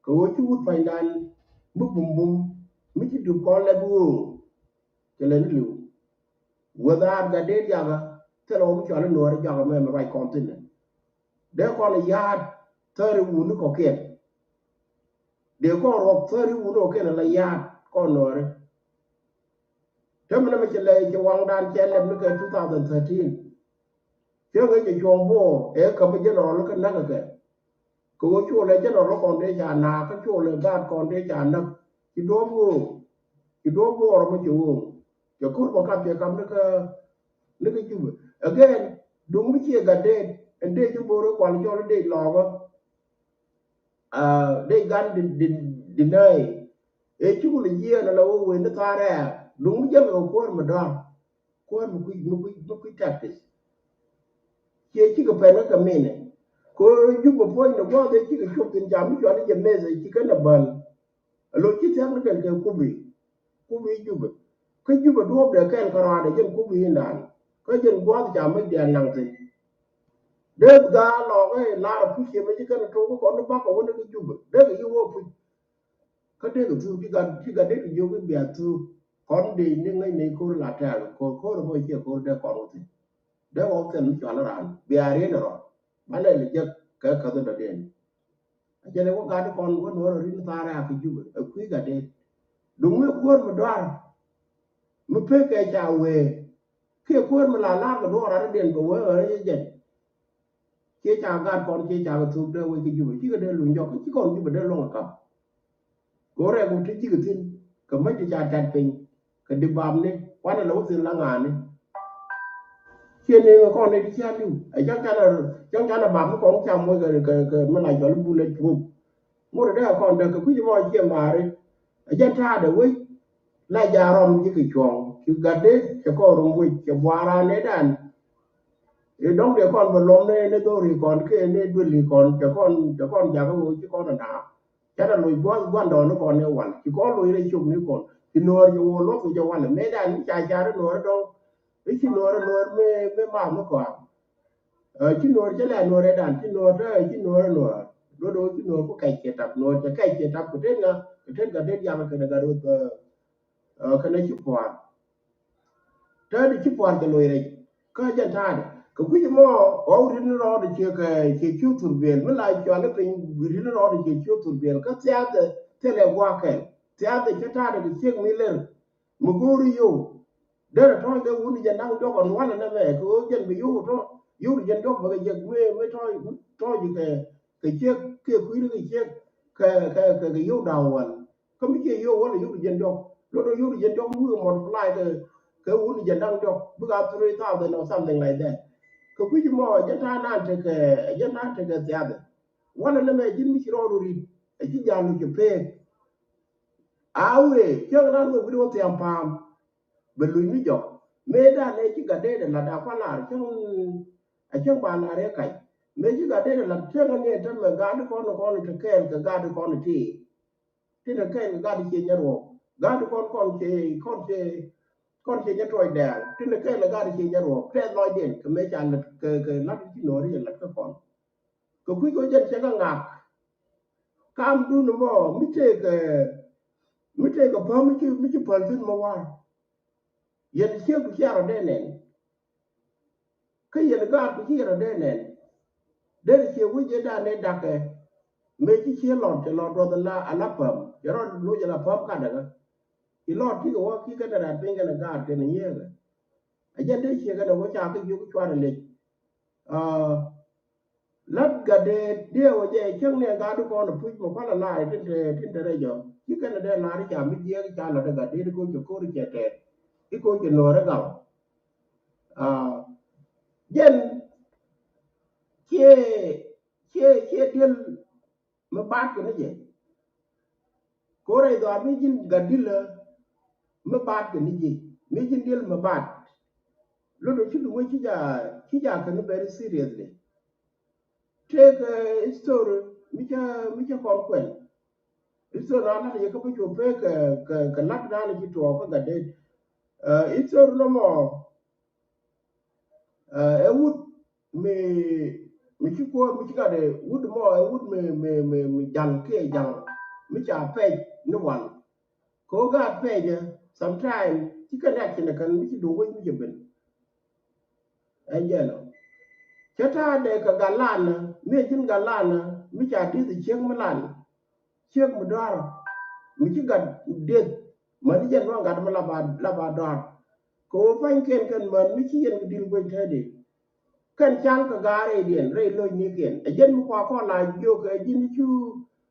Kɛ ɣöö ci wut pa̱nydan mi bumbum mi ci dup kɔn lɛp ɣöö cɛ lɛ ni li̱w. Weth aat gat dee diakä thilɛ wä mi cɔal i̱ nuɔɔri jakä mɛ mi ruac kɔn thi̱n. Dee kɔn i̱ ya̱a̱t thäri wuni kɔ̱kiɛn. Dee kɔn ruɔk thäri wuni kɔ̱kiɛn ala ya̱a̱t kɔn nuɔɔri. Te mi nɛ mi cɛ lɛ cɛ waŋdan cɛ lɛp ni kɛ two thousand thirteen. Cä ŋäc cɛ cuɔ̱ɔ̱ŋ Bo̱o̱r ëë käp mi general kä näk kɛ. Kɛ ɣöö cuɔlɛ general kɔn dee ca naak kä cuɔlɛ gaat kɔn dee ca näk. Ci duɔ̱ɔ̱p ɣöö ci duɔ̱ɔ̱p Bo̱o̱r mi cɛ ɣöö cɛ ko̱r bä kap cɛ kap ni kä ni kä Jubɛ. Again duŋ mi ciɛ gat dee ɛn dee ci Bo̱o̱r i̱ kual cɔl i̱ dee lɔɔkä. Dee gan di di di nɛy ëë cukul i̱ jiɛɛn ala wä wen ni thaar ɛɛr duŋ mi jäl kɛ kuäär mi dɔ̱r. Kuäär mi kui̱ mi kui̱ mi kui̱ tactics. Ciɛ cikɛ pɛn kä kɛ minɛ kɛ ɣöö Jubɛ puɔ̱ny ni gua̱a̱th ëë cikɛ cop thi̱n ca mi cual i̱ jɛ meth ëë cikɛ nɛ bäl. Alo ci thia̱k ni kɛn kɛ Kubri. Kubri Jubɛ kä Jubɛ duɔ̱ɔ̱pdɛ kɛn kärɔaadɛ jɛn Kubri indan kä jɛn gua̱a̱th ca mi diaal naŋ thi̱n. Dee gaal lɔɔk ëë lar apuc ciɛ mɛ ci kɛn tok kä kɔn ni bakä wä ni kä Jubɛ dee kɛ yi wä apuc. Kä dee kɛ thuk ci gat ci gat dee kɛ jiök i̱ bia thuk kɔn dee ni ŋäc ni ko̱r la tɛɛk ko̱r ko̱r bä ciɛ ko̱r dee kɔn wä thi̱n. Dee wä thil mi cual raan bia riet rɔ. Banɛ li jek kɛ käth dɔ̱diɛn. A jɛn ɛ wä gat kɔn wä nuɔr rin thaar a kɛ Jubɛ ɛ kui̱ gat dee. Duŋ mi kuäär mi duar mi pek kɛ ca wee kiɛ kuäär mi la lar kɛ duɔr a rɔ̱diɛn kɛ wee ɛ jɛn. Ciɛ ca gat kɔn ciɛ ca kɛ thuk dee wec kɛ Jubɛ cikɛ dee luny jɔk ci kɔn Jubɛ dee luɔŋ ɛ kap. Kɛ ɣöö rɛk mi ti ji̱k thi̱n kɛ mäc ti ca tɛt piny kɛ di bapni kuanɛ lɛ wä thi̱n la ŋa̱a̱ni. Ciɛ ni ŋä kɔn ni ti cia li̱w ɛ cäŋ canɛ, cäŋ canɛ bapni kɔn ca moc kɛ, kɛ, kɛ mi la cɔl bullet proof. Ŋot dee kɔn dee kɛ kui̱c mɔ ciɛ maari. Ɛ jɛn ta̱a̱dɛ wec la ja̱ rɔm ji̱ kɛ cuɔ̱ɔ̱ŋ ci gat dee cɛ kɔn rom wec cɛ buaara ni dan. I̱ dɔ̱ŋ dee kɔn bɛ luɔm ni, ni dhori kɔn kiɛ ni duëli kɔn cɛ kɔn, cɛ kɔn jakä ɣöö ci kɔn ɛ naak. Canɛ loc gua̱th gua̱ndɔɔŋni kɔn ni wal ci kɔn loc rɛy cok ni kɔn ci nuɔɔr ci ŋuɔ luɔth wi̱c ɛ wal mëëdan mi ca car i̱ nuɔɔr i̱ dɔ̱ŋ. I̱ ci nuɔɔr i̱ nuɔɔr mi, mi maam mi kɔaam. Ɛ, ci nuɔɔr cä lɛ nuɔɔr ɛ dan ci nuɔɔr te ci nuɔɔr ɛ nuɔɔr. Luɔt ɣöö ci nuɔɔr ku kɛc kiɛ tap nuɔɔr cɛ kɛc kiɛ tap kɛ tet ŋa kɛ tet gat det yam kɛnɛ gat ɣöth. Ɛ, kɛnɛ ci pua̱a̱r. Täätdi ci pua̱a̱r kɛ loc rɛc kä jɛn ta̱a̱dɛ kɛ kui̱c mɔ ɣɔw ri̱t ni rɔɔdɛ ciɛ kɛ ciɛ ciu thurbiɛl mi la cual i̱ piny ri̱t ni rɔɔdɛ ciɛ ciu thurbiɛl kä thia̱a̱dɛ thilɛ gua̱a̱kɛl thia̱a̱dɛ cä ta̱a̱dɛ kɛ ciek mi ler. Mi go̱o̱ri yow derɛ tɔ̱ɔ̱c kɛ wun jɛn da̱ŋ diɔk ɔn walɛ nɛmɛ kɛ ɣöö jɛn bi yow tɔ̱ yow jɛn diɔk bɛ kɛ jek mi mi tɔ̱ɔ̱c tɔ̱ɔ̱c kɛ kɛ ciek kiɛ kui̱ni kɛ ciek kɛ kɛ kɛ yow da̱ŋ wal. Kä mi ciɛ yio̱w wä lɛ yio̱w ti jiɛn diɔ̱k luɔt ɔ yio̱w ti jiɛn diɔ̱k mi wä multiply kɛ kɛ wun ti jiɛn da̱ŋ diɔ̱k bik a three thousand or something like that. Kɛ kui̱c mɔ jiɛn ta̱a̱ naan tekɛ jiɛn ta̱a̱ tekɛ thiathɛ. Walɛ nɛ mɛ ji̱n mi ci rɔɔd ɔ ri̱t ɛ ci ja̱l ɔ ci peek. A wëë cäŋ raan wä wi̱n wä thiam pa̱a̱m. Bɛ luny ni jɔk mëë dan ɛ ci gat dee dee lat a kua̱n lar cäŋ. A cäŋ ba lar ɛ kac mëë ci gat dee dee lat cäŋ ni ɛ tämɛ gat di kɔn kɔn te kɛɛl kɛ gat di kɔn ti. Tin te kɛɛl kɛ gat di cie nyɛ ruɔk gat di kɔn kɔn cie kɔn cie kɔn cie nyɛ tuɔc dɛɛl tin te kɛɛl kɛ gat di cie nyɛ ruɔk tɛth lɔcdiɛn kɛ mëë ca lat kɛ kɛ lat ci no̱ri ɛ lat kä kɔn. Kɛ kui̱ kɛ jɛn cɛ kɛ ŋak. Kam dun mɔ mi tëëkɛ mi tëëkɛ päm mi ci mi ci päl thi̱n mɔ war. Yɛn ciek du cia rɔ dee nɛn. Kä yɛn gaat du cia rɔ dee nɛn. Derɛ cie wi̱c yɛ dan dee dakɛ. Mëë ci cie lɔt cɛ lɔt ruɔth ala ala päm cɛ rɔ loc ala päm kadäkä. Ci lɔt cikɛ wä ki kɛn rat piny kɛn gaat kɛn yieekä. A jɛn dee cie kɛn wä ca kä jiök cuarɛ lec. Aa, lat gatdɛ diɛw a jɛ cäŋ ni a gat di kɔn a puc mɛ kual a la̱a̱c tin te tin te rɛc ɔ ci kɛn a dee la̱a̱t i̱ ca mi jiɛɛk i̱ ca lat a gatdɛ di koc cɛ ko̱r i̱ cɛ tɛɛt i̱ koc cɛ no̱o̱r i̱ gaw. Aa, jɛn ciɛ ciɛ ciɛ diɛl mi baat kɛ ni jɛ. Ko̱r a idhɔaar mi ji̱n gat dilä mi baat kɛ ni ji̱ mi ji̱n di̱l mi baat. Lot ɔ ci duŋ wec ci ja ci ja kɛ ni very seriously. Tëëk history mi cä mi cä kɔn kuɛn. History na lat yɛ kä bi cu pek kɛ kɛ lat dan ci tuɔɔk kä gat det. History nɔmɔ ɛ wut mi mi ci kuɔth mi ci gat ɛ wut mɔ ɛ wut mi mi mi mi jaŋ kiɛ jaŋ mi ca pɛc ni wal. Kɛ ɣöö gaat pɛcä sometime ci kɛ nɛk ci nɛ kɛn mi ci duŋ wec mi cɛ ben. Ɛn jɛn ɔ cä ta̱a̱ dee kɛ gat lan mi ɛ ji̱n gat lan mi ca di̱th ciek mi lan. Ciek mi dɔ̱a̱r mi ci gat dieth mäni jɛn dua̱ŋ gat mi la ba la ba dɔ̱a̱r. Kɛ ɣöö pa̱nykiɛn kɛn män mi ci yɛn kɛ di̱l guec täätdi. Kɛn cal kɛ ga̱a̱r rɛydiɛn rɛy lo̱cnikiɛn ɛ jɛn mi kua kɔn la jiök ɛ ji̱n cu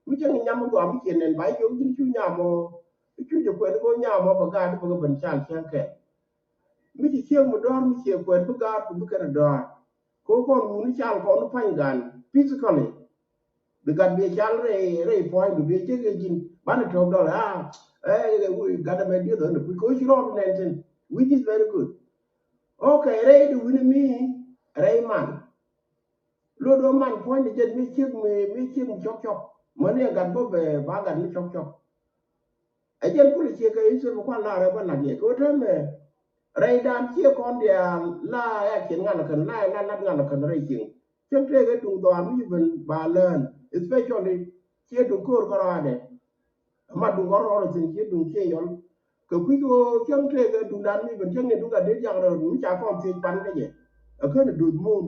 mi cäŋ nyam mi gɔaa mi ciɛ nɛn ba jiök ji̱n cu nyam ɔ. Cu jɛ kuɛn kɛ nyam ɔ bɛ ga̱a̱r di bɛ kɛ ben cal cäŋ kɛn. Mi ci ciek mi dɔ̱a̱r mi ciɛ kuɛn bi ga̱a̱r ku bi kɛn dɔ̱a̱r. Kɛ ɣöö kɔn wuni cal kɔn pa̱ny gan physically. Bi gat bi cal rɛy rɛy puɔ̱ny bi bi cek kɛ ji̱n banɛ tɔ̱ɔ̱k dɔl a ɛ gat ɛmɛ dieth ɣän ɛ puc kɛ ɣöö ci rɔɔdu nɛn thi̱n which is very good. Okay, rɛy di wi̱ni mi rɛy man. Luɔt ɣöö man puɔ̱ny di jɛn mi ciek mi mi ciek mi cɔk cɔk mäni ɛ gat bä bɛ ba gat mi cɔk cɔk. Ɛ jɛn kulɛ ciek kɛ Israel bi kuan la rɛw bä la̱t yɛ kɛ ɣöö täämɛ rɛydan ciɛ kɔn diaal la ɛ ciɛn ŋa̱l kän la ɛ la la̱t ŋa̱l kän rɛy cieŋ. Cäŋ tëëk ɛ duŋ dhɔaar mi ci ben ba lään especially ciɛ duŋ ko̱o̱r kärɔaadɛ. Ama duŋ kärɔaadɛ thi̱n ciɛ duŋ ciɛ yɔl. Kɛ kui̱ kɛ ɣöö cäŋ tëëk ɛ duŋdan mi ben cäŋ ni duŋ ka dee jak rɛw mi ca kɔn thiec pan kä jɛ. Ɛ ken duth mun.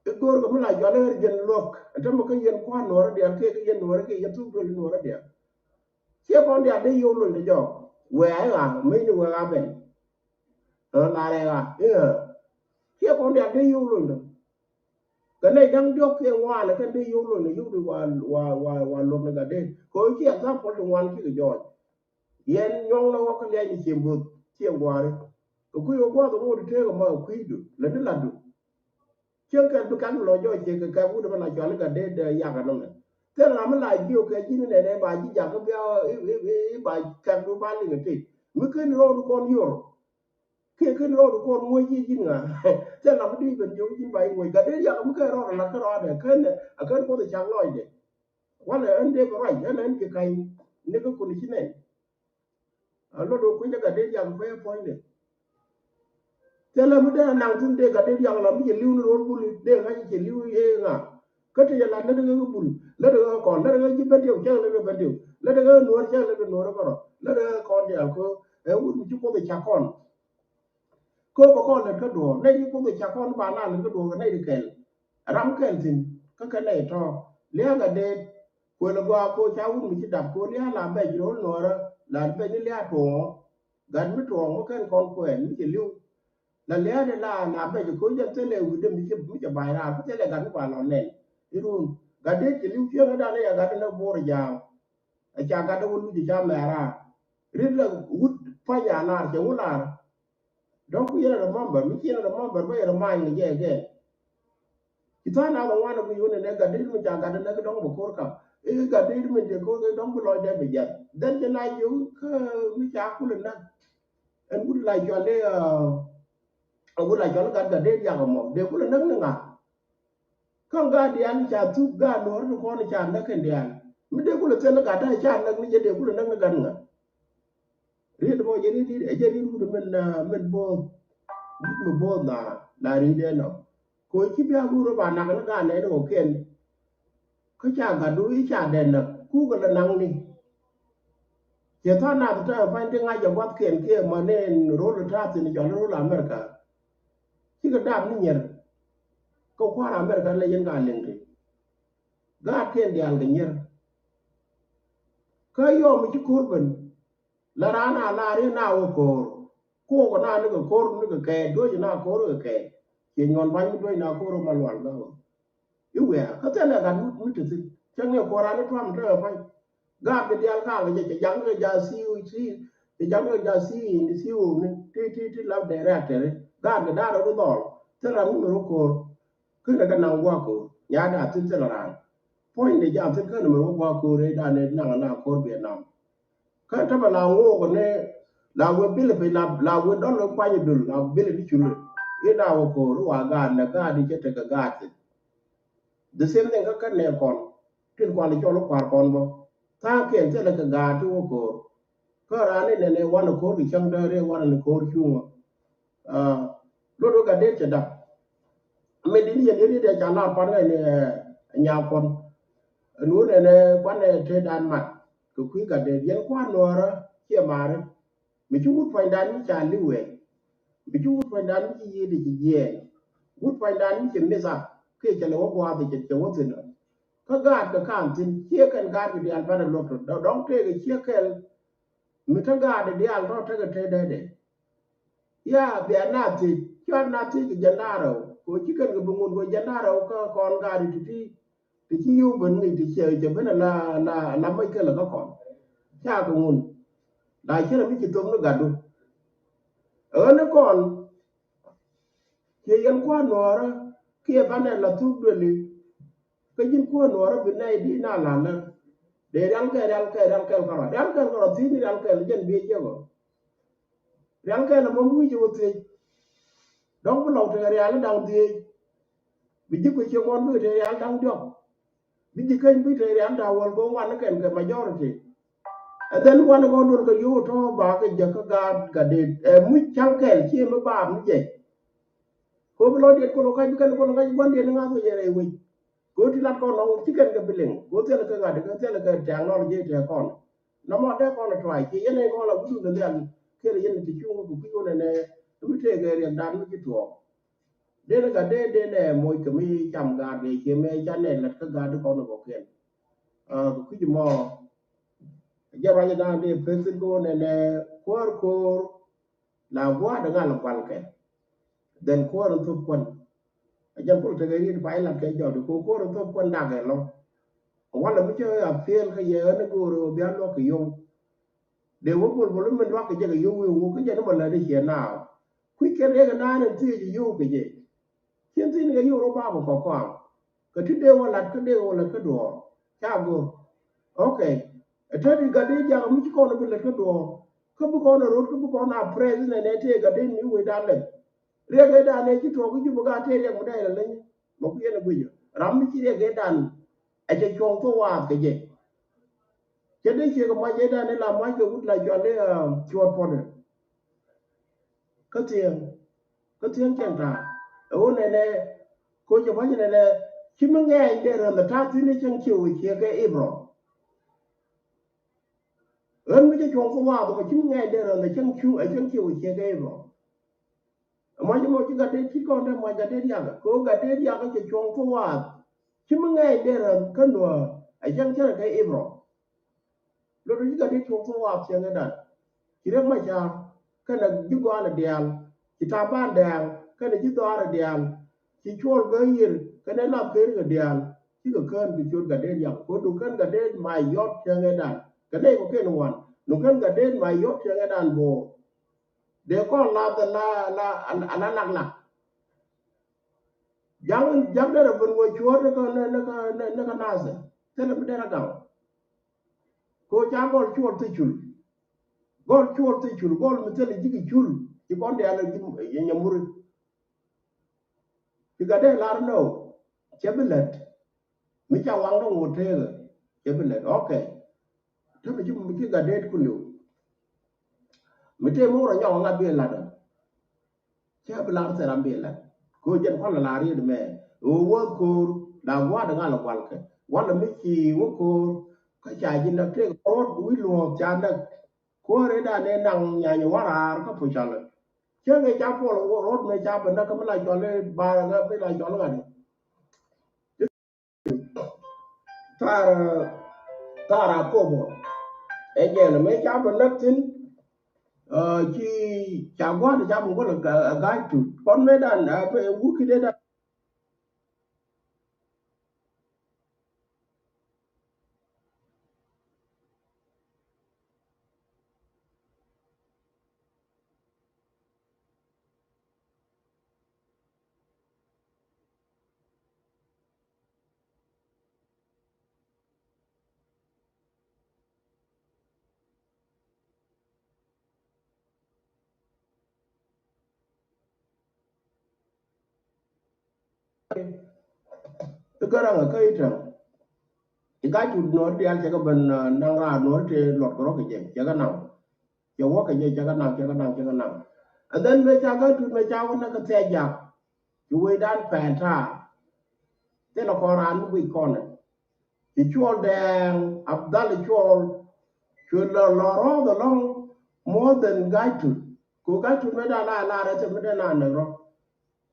I̱ go̱o̱r kɛ mi la jual i̱ ɣär jɛn luäk. Ɛ tämɛ kä yɛn kua̱r nuɔɔrä diaal kiɛ kä yɛn nuɔɔrä kiɛ yɛn thuk duel nuɔɔrä diaal. Ciɛ kɔn diaal dee yio̱w lony dee jɔɔk. Wɛɛ a i̱ ɣaa, mec ni wɛɛ a bɛn. Ɛ la rɛɛ ɣaa i̱ ɣää. Ciɛ kɔn diaal dee yio̱w lony dee. Kɛ nɛy da̱ŋ diɔ̱k kiɛ ŋuan ɛ kɛn dee yio̱w lony dee yio̱w di wa, wa, wa, wa luɔk ni gat dee. Kɛ ɣöö ci example ti ŋuan cikɛ jɔɔc. Yɛn nyuɔ̱ŋ ni ɣɔ̱k kä liac ni ciem bo̱th ciɛ gua̱a̱ri. Kɛ kui̱ ɣöö gua̱a̱th ŋot i̱ tëëk ɛmɔ ɛ kui̱du lät ni latdu. Cieŋ kɛl bi kɛk lɔ jɔɔc ciek kɛ kɛk wut ɛmɛ la cual i̱ gat dee dee yak ɛnɔmɛ. Thil ram mi la jiök kɛ ji̱n inɛnɛ ba ji̱ jak i̱ bia i̱, i̱, i̱, i̱ ba kɛkdu ba liŋ i̱ tëk. Mi ken rɔɔdu kɔn yor. Kiɛ ken rɔɔdu kɔn ŋuɔ̱c ji̱ ji̱n ŋa. Thil ram mi di ben jiök ji̱n ba i̱ ŋuɔ̱c gat dee yak mi ken rɔɔd alat kä rɔɔdɛ ken ɛ ken kuoth i̱ cak lɔcdɛ. Walɛ ɛn dee bɛ ruac ɛn ɛn ci ka̱ny ni kä kun i̱ ci nɛn. A lot ɣöö kui̱cä gat dee jak kuecä puɔ̱nydɛ. Thilɛ mi dee naŋ thi̱n dee gat dee jak la mi cɛ li̱w ni ro̱l bul dee ŋa̱c cɛ li̱w i̱ ŋa. Kä ti cɛ lat lätdɛ ɣä bul lätdɛ ɣä kɔn lätdɛ ɣä ji̱ ben tiɛw cäŋ lätdɛ ben tiɛw lätdɛ ɣä nuɔ̱ɔ̱r cäŋ lätdɛ nuɔ̱ɔ̱r ɛ bärɔ lätdɛ ɣä kɔn diaal kä ɛ wut mi ci kuoth ɛ cak kɔn. Kä bɛ kɔn lät kä duɔ̱ɔ̱r nɛy ti kuoth ɛ cak kɔn ba na lät kä duɔ̱ɔ̱r kɛ nɛy ti kɛl. Ram kɛl thi̱n kä kɛ nɛy tɔ̱ lia̱a̱ gat dee. Kuël agɔaa koc ca wut mi ci dap koc lia̱a̱ la bɛc ro̱l nuɔɔrä la bɛc ni lia̱a̱ tuɔɔŋ. Gat mi tuɔɔŋ mi ken kɔn kuɛɛn mi ci li̱w. La lia̱a̱ de la la bɛc koc jɛn thilɛ wi̱cdɛ mi ci mi ci ba̱a̱c raar kä thilɛ gat mi ba lɔ nɛn. Irun gat dee ci li̱w cieŋ i̱ dan i̱ a gat inä bo̱o̱r ja̱a̱ŋ. A ca gat dee wä luc ca mɛɛr raar. Rit la wut pa̱ny a lar cɛ wä lar. Dɔ̱ŋ ku yɛn a remember mi ci yɛn a remember bä yɛn remind ni jɛ again. Ci tha̱a̱ŋ nath ɛ ŋuan ɛ guic ɣöö nɛnɛ gat dee mi ca gat dee näk dɔ̱ŋ bɛ ko̱r kam i̱ gat dee mi dee ko̱r kɛ dɔ̱ŋ bi lɔcdɛ bi jiath. Then ci la jiök kä mi ca kulɛ näk. Ɛn wut la cual i̱ ɛ wut la cual i̱ gat gat dee diak ɛmɔ dee kulɛ näk ni ŋa̱. Kä gat diaal ca thuk gat nuɔ̱ɔ̱r ti kɔn ca näk kɛn diaal mi dee kulɛ thil i̱ gat dee ca näk ni jɛ dee kulɛ näk ni gat ŋa̱. Riet bä jɛ riet riet ɛ jɛ riet wut min min bo̱o̱th. Wut mi bo̱o̱th na la riet ɛnɔ. Ko ci bia wut rɔ ba nak ni gaa nɛn ɔ kɛn. Kä ca gat du i̱ ca dɛn nak kukɛ la nak ni. Cɛ tha̱a̱ŋ nath tɛ pa̱ny ti ŋa̱c ɛ gua̱th kɛn kiɛ ma nɛn rol ta̱a̱ thin cɔl rol America. Cikɛ dap ni nyier. Kä kua̱r America lɛ yɛn gaa liŋ ti. Gaat kɛn diaal kɛ nyier. Kä yɔm mi ci ko̱r ben. La raan a lar i̱ na wä ko̱o̱r. Kuɔk na ni kɛ ko̱r ni kɛ kɛɛt duec na ko̱r kɛ kɛɛt. Ciɛ nyuɔn ba̱ny mi duec na ko̱r ma lual gak. I̱ wiaa kä thilɛ gat mi te thi̱n cä ŋiɛ kuɔr raan i̱ tuam te kɛ pa̱ny. Gaat kɛ diaal kaak kɛ jɛ cɛ jaŋ kɛ ja̱ thi̱i̱ thi̱i̱ cɛ jaŋ kɛ ja̱ thi̱i̱ in thi̱i̱ wuni ti ti ti lap dee rɛ̈k tɛri. Gaat kɛ da̱r rɔ di dhɔl thil ram mi mi rɔ ko̱o̱r. Kä ni kɛ naŋ gua̱a̱k ko̱o̱r nyaat a thi̱n thil raan. Puɔ̱nydɛ jam thi̱n kä ni mi rɔ gua̱a̱k ko̱o̱r rɛy da̱a̱n ni naŋ na ko̱o̱r Vietnam. Kä tämɛ la ŋo̱o̱k ni la wee bil piny la wee dɔl wee kuany dul la bil ni cul. I̱ na wee ko̱o̱r i̱ wa gaat nɛ gaat i̱ cɛ tekɛ gaat thi̱n. The same thing kä kä nɛ kɔn tin kual i̱ cɔl i̱ kua̱r kɔn bä. Tha̱a̱ŋ kɛn thilɛ kɛ gaat ti wee ko̱o̱r. Kä raan ni nɛn ɛ wan i̱ ko̱o̱r kɛ cäŋ däär ɛ wan ni ko̱o̱r cuŋä. Luɔt wä gat dee cɛ dap. Mɛ din yɛn yɛn yɛn ca lar pan ŋäc ni nya kuɔn. Ɛn wun ɛn kuan ɛ te dan mat kɛ kui̱ gat dee yɛn kuan nuɔrä ciɛ mari. Mi ci wut puɔ̱nydan mi ca li̱w ɛ. Mi ci wut puɔ̱nydan mi ci yiëëdɛ ci jiɛɛn. Wut puɔ̱nydan mi ci mith ap kiɛ cɛ lɛ wä gua̱a̱th cɛ cɛ wä thi̱n ɔ. Kä gaat kɛ ka̱a̱n thi̱n ciɛ kɛn gaat kɛ diaal banɛ luɔk tɔ dɔ̱ŋ tëëkɛ ciɛ kɛl. Mi te gaat diaal tɔ tekɛ te dee dee. Ya bia na thiec cuat na thiec kɛ jɛn da̱rɛw kɛ ci kɛn kɛ bi ŋun kɛ jɛn da̱rɛw kä kɔn gaat ti ti ti ci yio̱w ben ŋic ti ciɛ cɛ ben ala ala mac kɛ lɛ kä kɔn. Ca kɛ ŋun la cɛ rɛ mi ci thom ni gatdu. Ɣän ni kɔn ciɛ yɛn kua̱r nuɔɔrä kiɛ banɛ la thuk dueli. Kä ji̱n kuäär nuɔɔrä bi nɛy di na la̱lä. Dee rial kɛl rial kɛl rial kɛl kärɔa rial kɛl kärɔa thiec ni rial kɛl jɛn biey jiɛk ɔ. Rial kɛl ɛmɔ mi wi̱c ɛ wä thiec. Dɔ̱ŋ bi lɔw tekɛ rial da̱ŋ dhiec. Bi ji̱ kui̱ ciɛ ŋuɔ̱n bikɛ tekɛ rial da̱ŋ diɔ̱k. Bi ji̱ keny bikɛ tekɛ rial da̱ŋ wäl go̱o̱ŋ wan ni kɛn kɛ majority. And then wan ni kɔn duɔl kɛ yio̱w tɔ̱ ba kɛ jäk kä gaat gat dee ɛ muc ca̱ŋ kɛl ciɛ mi baap ni jɛ. Ko bi lɔcdiɛn kolo kac bi kɛn kolo kac gua̱ndiɛn ni ŋa̱th kɛ jɛ rɛy wec. Ko ti lat kɔn nɔŋ ci kɛn kɛ bi liŋ ko thilɛ kɛ ŋa̱t kɛ thilɛ kɛ tɛ̈ŋ nɔn ji̱ tɛ̈ kɔn. Nɔmɔ dee kɔn tuac ci yɛn kɔn la wudun kɛ nhial. Kɛn yɛn ti cuŋ kɛ kui̱ wun ɛnɛ mi tëëkɛ riɛkdan mi ci tuɔɔk. Dee ni ka dee dee nɛ moc kɛ mi cam gaat kɛ cie mɛ ca nɛ lät kä gaat di kɔn ni kɔkiɛn. Kɛ kui̱c mɔ jɛ ruac dan dee pek thin kɛ wä nɛ nɛ kuäär ko̱o̱r la gua̱a̱r di ŋal gual kɛ. Then kuäär in thop kuän. A jɛn kul tekɛ riet pay lat kɛ jɔk di ko kuäär in thop kuän dak ɛlɔ. Walɛ mi cɛ a piɛl kä yɛ ɣän i̱ go̱o̱r ɣöö bia luɔk kɛ yio̱w. Dee wä bol bol mi min luak kɛ jɛ kɛ yio̱w wi̱i̱ ŋuk kä jɛ ni mɔ lät i̱ ciɛ naaw. Kui̱c kɛ riɛk inan in thiec i̱ yio̱w kɛ jɛ. Cien thi̱n kɛ yio̱w rɔ bapɔ kɔk kɔaŋ. Kɛ ti dee wä lat kä dee wä lät kä duɔɔr ca go̱r. Ok. Ɛ tet i̱ gat dee diak mi ci kɔn bi lät kä duɔɔr. Kä bi kɔn a rot kä bi kɔn a prɛth inɛ nɛ tëë gat dee mi wecdan lɛp. Riɛk ëëdan ëë ci tuɔɔk i̱ jup ɛ gaat tëë riɛk mi dee lɛ leny. Mɛ ku yɛn ɛ guic ɛ ram mi ci riɛk ëëdan. Ɛ cɛ cuɔ̱ŋ thok waath kɛ jɛ. Cɛ dee ciek ɛ muac ëëdan ëë la muac kɛ wut la jual i̱ cuɔt puɔ̱t ɛ. Kä thiëŋ kä thiëŋ cɛn ta̱a̱ ɛ ɣöö nɛnɛ. Koc ɛ muac nɛnɛ ci mi ŋɛɛny dee rän ɛ ta̱a̱ thi̱n i̱ cäŋ ciek wec ciek kɛ Ibrɔ. Ɣän mi cɛ cuɔ̱ŋ thok waath ɛ mɔ ci mi ŋɛɛny dee rän ɛ cäŋ ciek wec ciek kɛ Ibrɔ. Muac mɔ ci gat dee ci kɔn te muac gat dee diakä kɛ ɣöö gat dee diakä cɛ cuɔ̱ŋ thok waath. Ci mi ŋɛɛc dee räth kä nuäär a cäŋ cärɛ kɛ Ibrɔ. Lot ci gat dee cuɔ̱ŋ thok waath cieŋ ëëdan. Ci Riɛk Macar kɛnɛ ji̱ gɔaalɛ diaal. Ci Taban Dɛɛŋ kɛnɛ ji̱ dhɔaarɛ diaal. Ci Cuɔl Gäyir kɛnɛ Lath Kërikɛ diaal. Cikɛ kään kɛ ciöt gat dee diakä kɛ ɣöö duk kän gat dee Mayɔt cieŋ ëëdan. Kɛ nɛy kɔ̱kiɛn ŋuan duk kän gat dee Mayɔt cieŋ ëëdan bo̱o̱r. Dee kɔn lath ala ala ala lak lak. Jaŋ jaŋ derɛ ben wä cuɔ̱ɔ̱r ni kä ni kä ni kä nathɛ. Thilɛ mi derɛ gaŋ. Ko ca gɔl cuɔl thi cul. Gɔl cuɔl thi cul gɔl mi thilɛ ji̱ ki cul. Ci kɔn diaal ji̱ nyamuri. Ci gat dee lar nɔ cɛ bi lät. Mi ca waŋ dɔ̱ŋ wä teekä cɛ bi lät. Ok. Te mi ci mi ci gat dee ku liw. Mi tëë mi wä rɔ nyɔk ŋa̱t bi lat ɔ. Cä bi lar thil ram bi lat. Ko jɛn kual la lar yet mɛ. Ɣöö wäth ko̱o̱r la gua̱a̱r di ŋal gual kɛ. Wal mi ci wä ko̱o̱r kä ca ji̱ näk tëëk rɔɔd wi̱c luɔ̱ɔ̱k ca näk. Kuäär i̱ dan i̱ naŋ nyany wä raar kä pucalɛ. Cäŋ i̱ ca puɔl rɔɔd mi ca bi näk kä mi la cɔl i̱ bar kä mi la cɔl ŋa̱t. Thar thar a kobo. Ɛ jɛn mëë ca bä näk thi̱n. Ci ca gua̱a̱th ca bä go̱l a ga̱a̱c tut kɔn mëë dan wukit ëë dan. I̱ Gäräŋ kä i̱ Täŋ i̱ Ga̱a̱c Tut Nuɔ̱ɔ̱r diaal cɛ kɛ ben naŋ raar Nuɔ̱ɔ̱r tëë luɔt kɛ rɔ̱ kɛ jɛ cɛ kɛ naŋ. Cɛ wä kɛ jɛ cɛ kɛ naŋ cɛ kɛ naŋ cɛ kɛ naŋ. And then mëë ca Ga̱a̱c Tut mëë ca wä näk kɛ Thɛɛk Jak. Ci wecdan pɛn ta̱a̱. Thilɛ kɔn raan mi guic kɔnɛ. Ci Cuɔl Dɛɛŋ Abdhal Cuɔl. Cuɛ lɔ lɔ rɔɔth ɛlɔ̱ŋ more than Ga̱a̱c Tut. Ko Ga̱a̱c Tut mëë dan a lar ɛ thil mi dan a näk rɔ.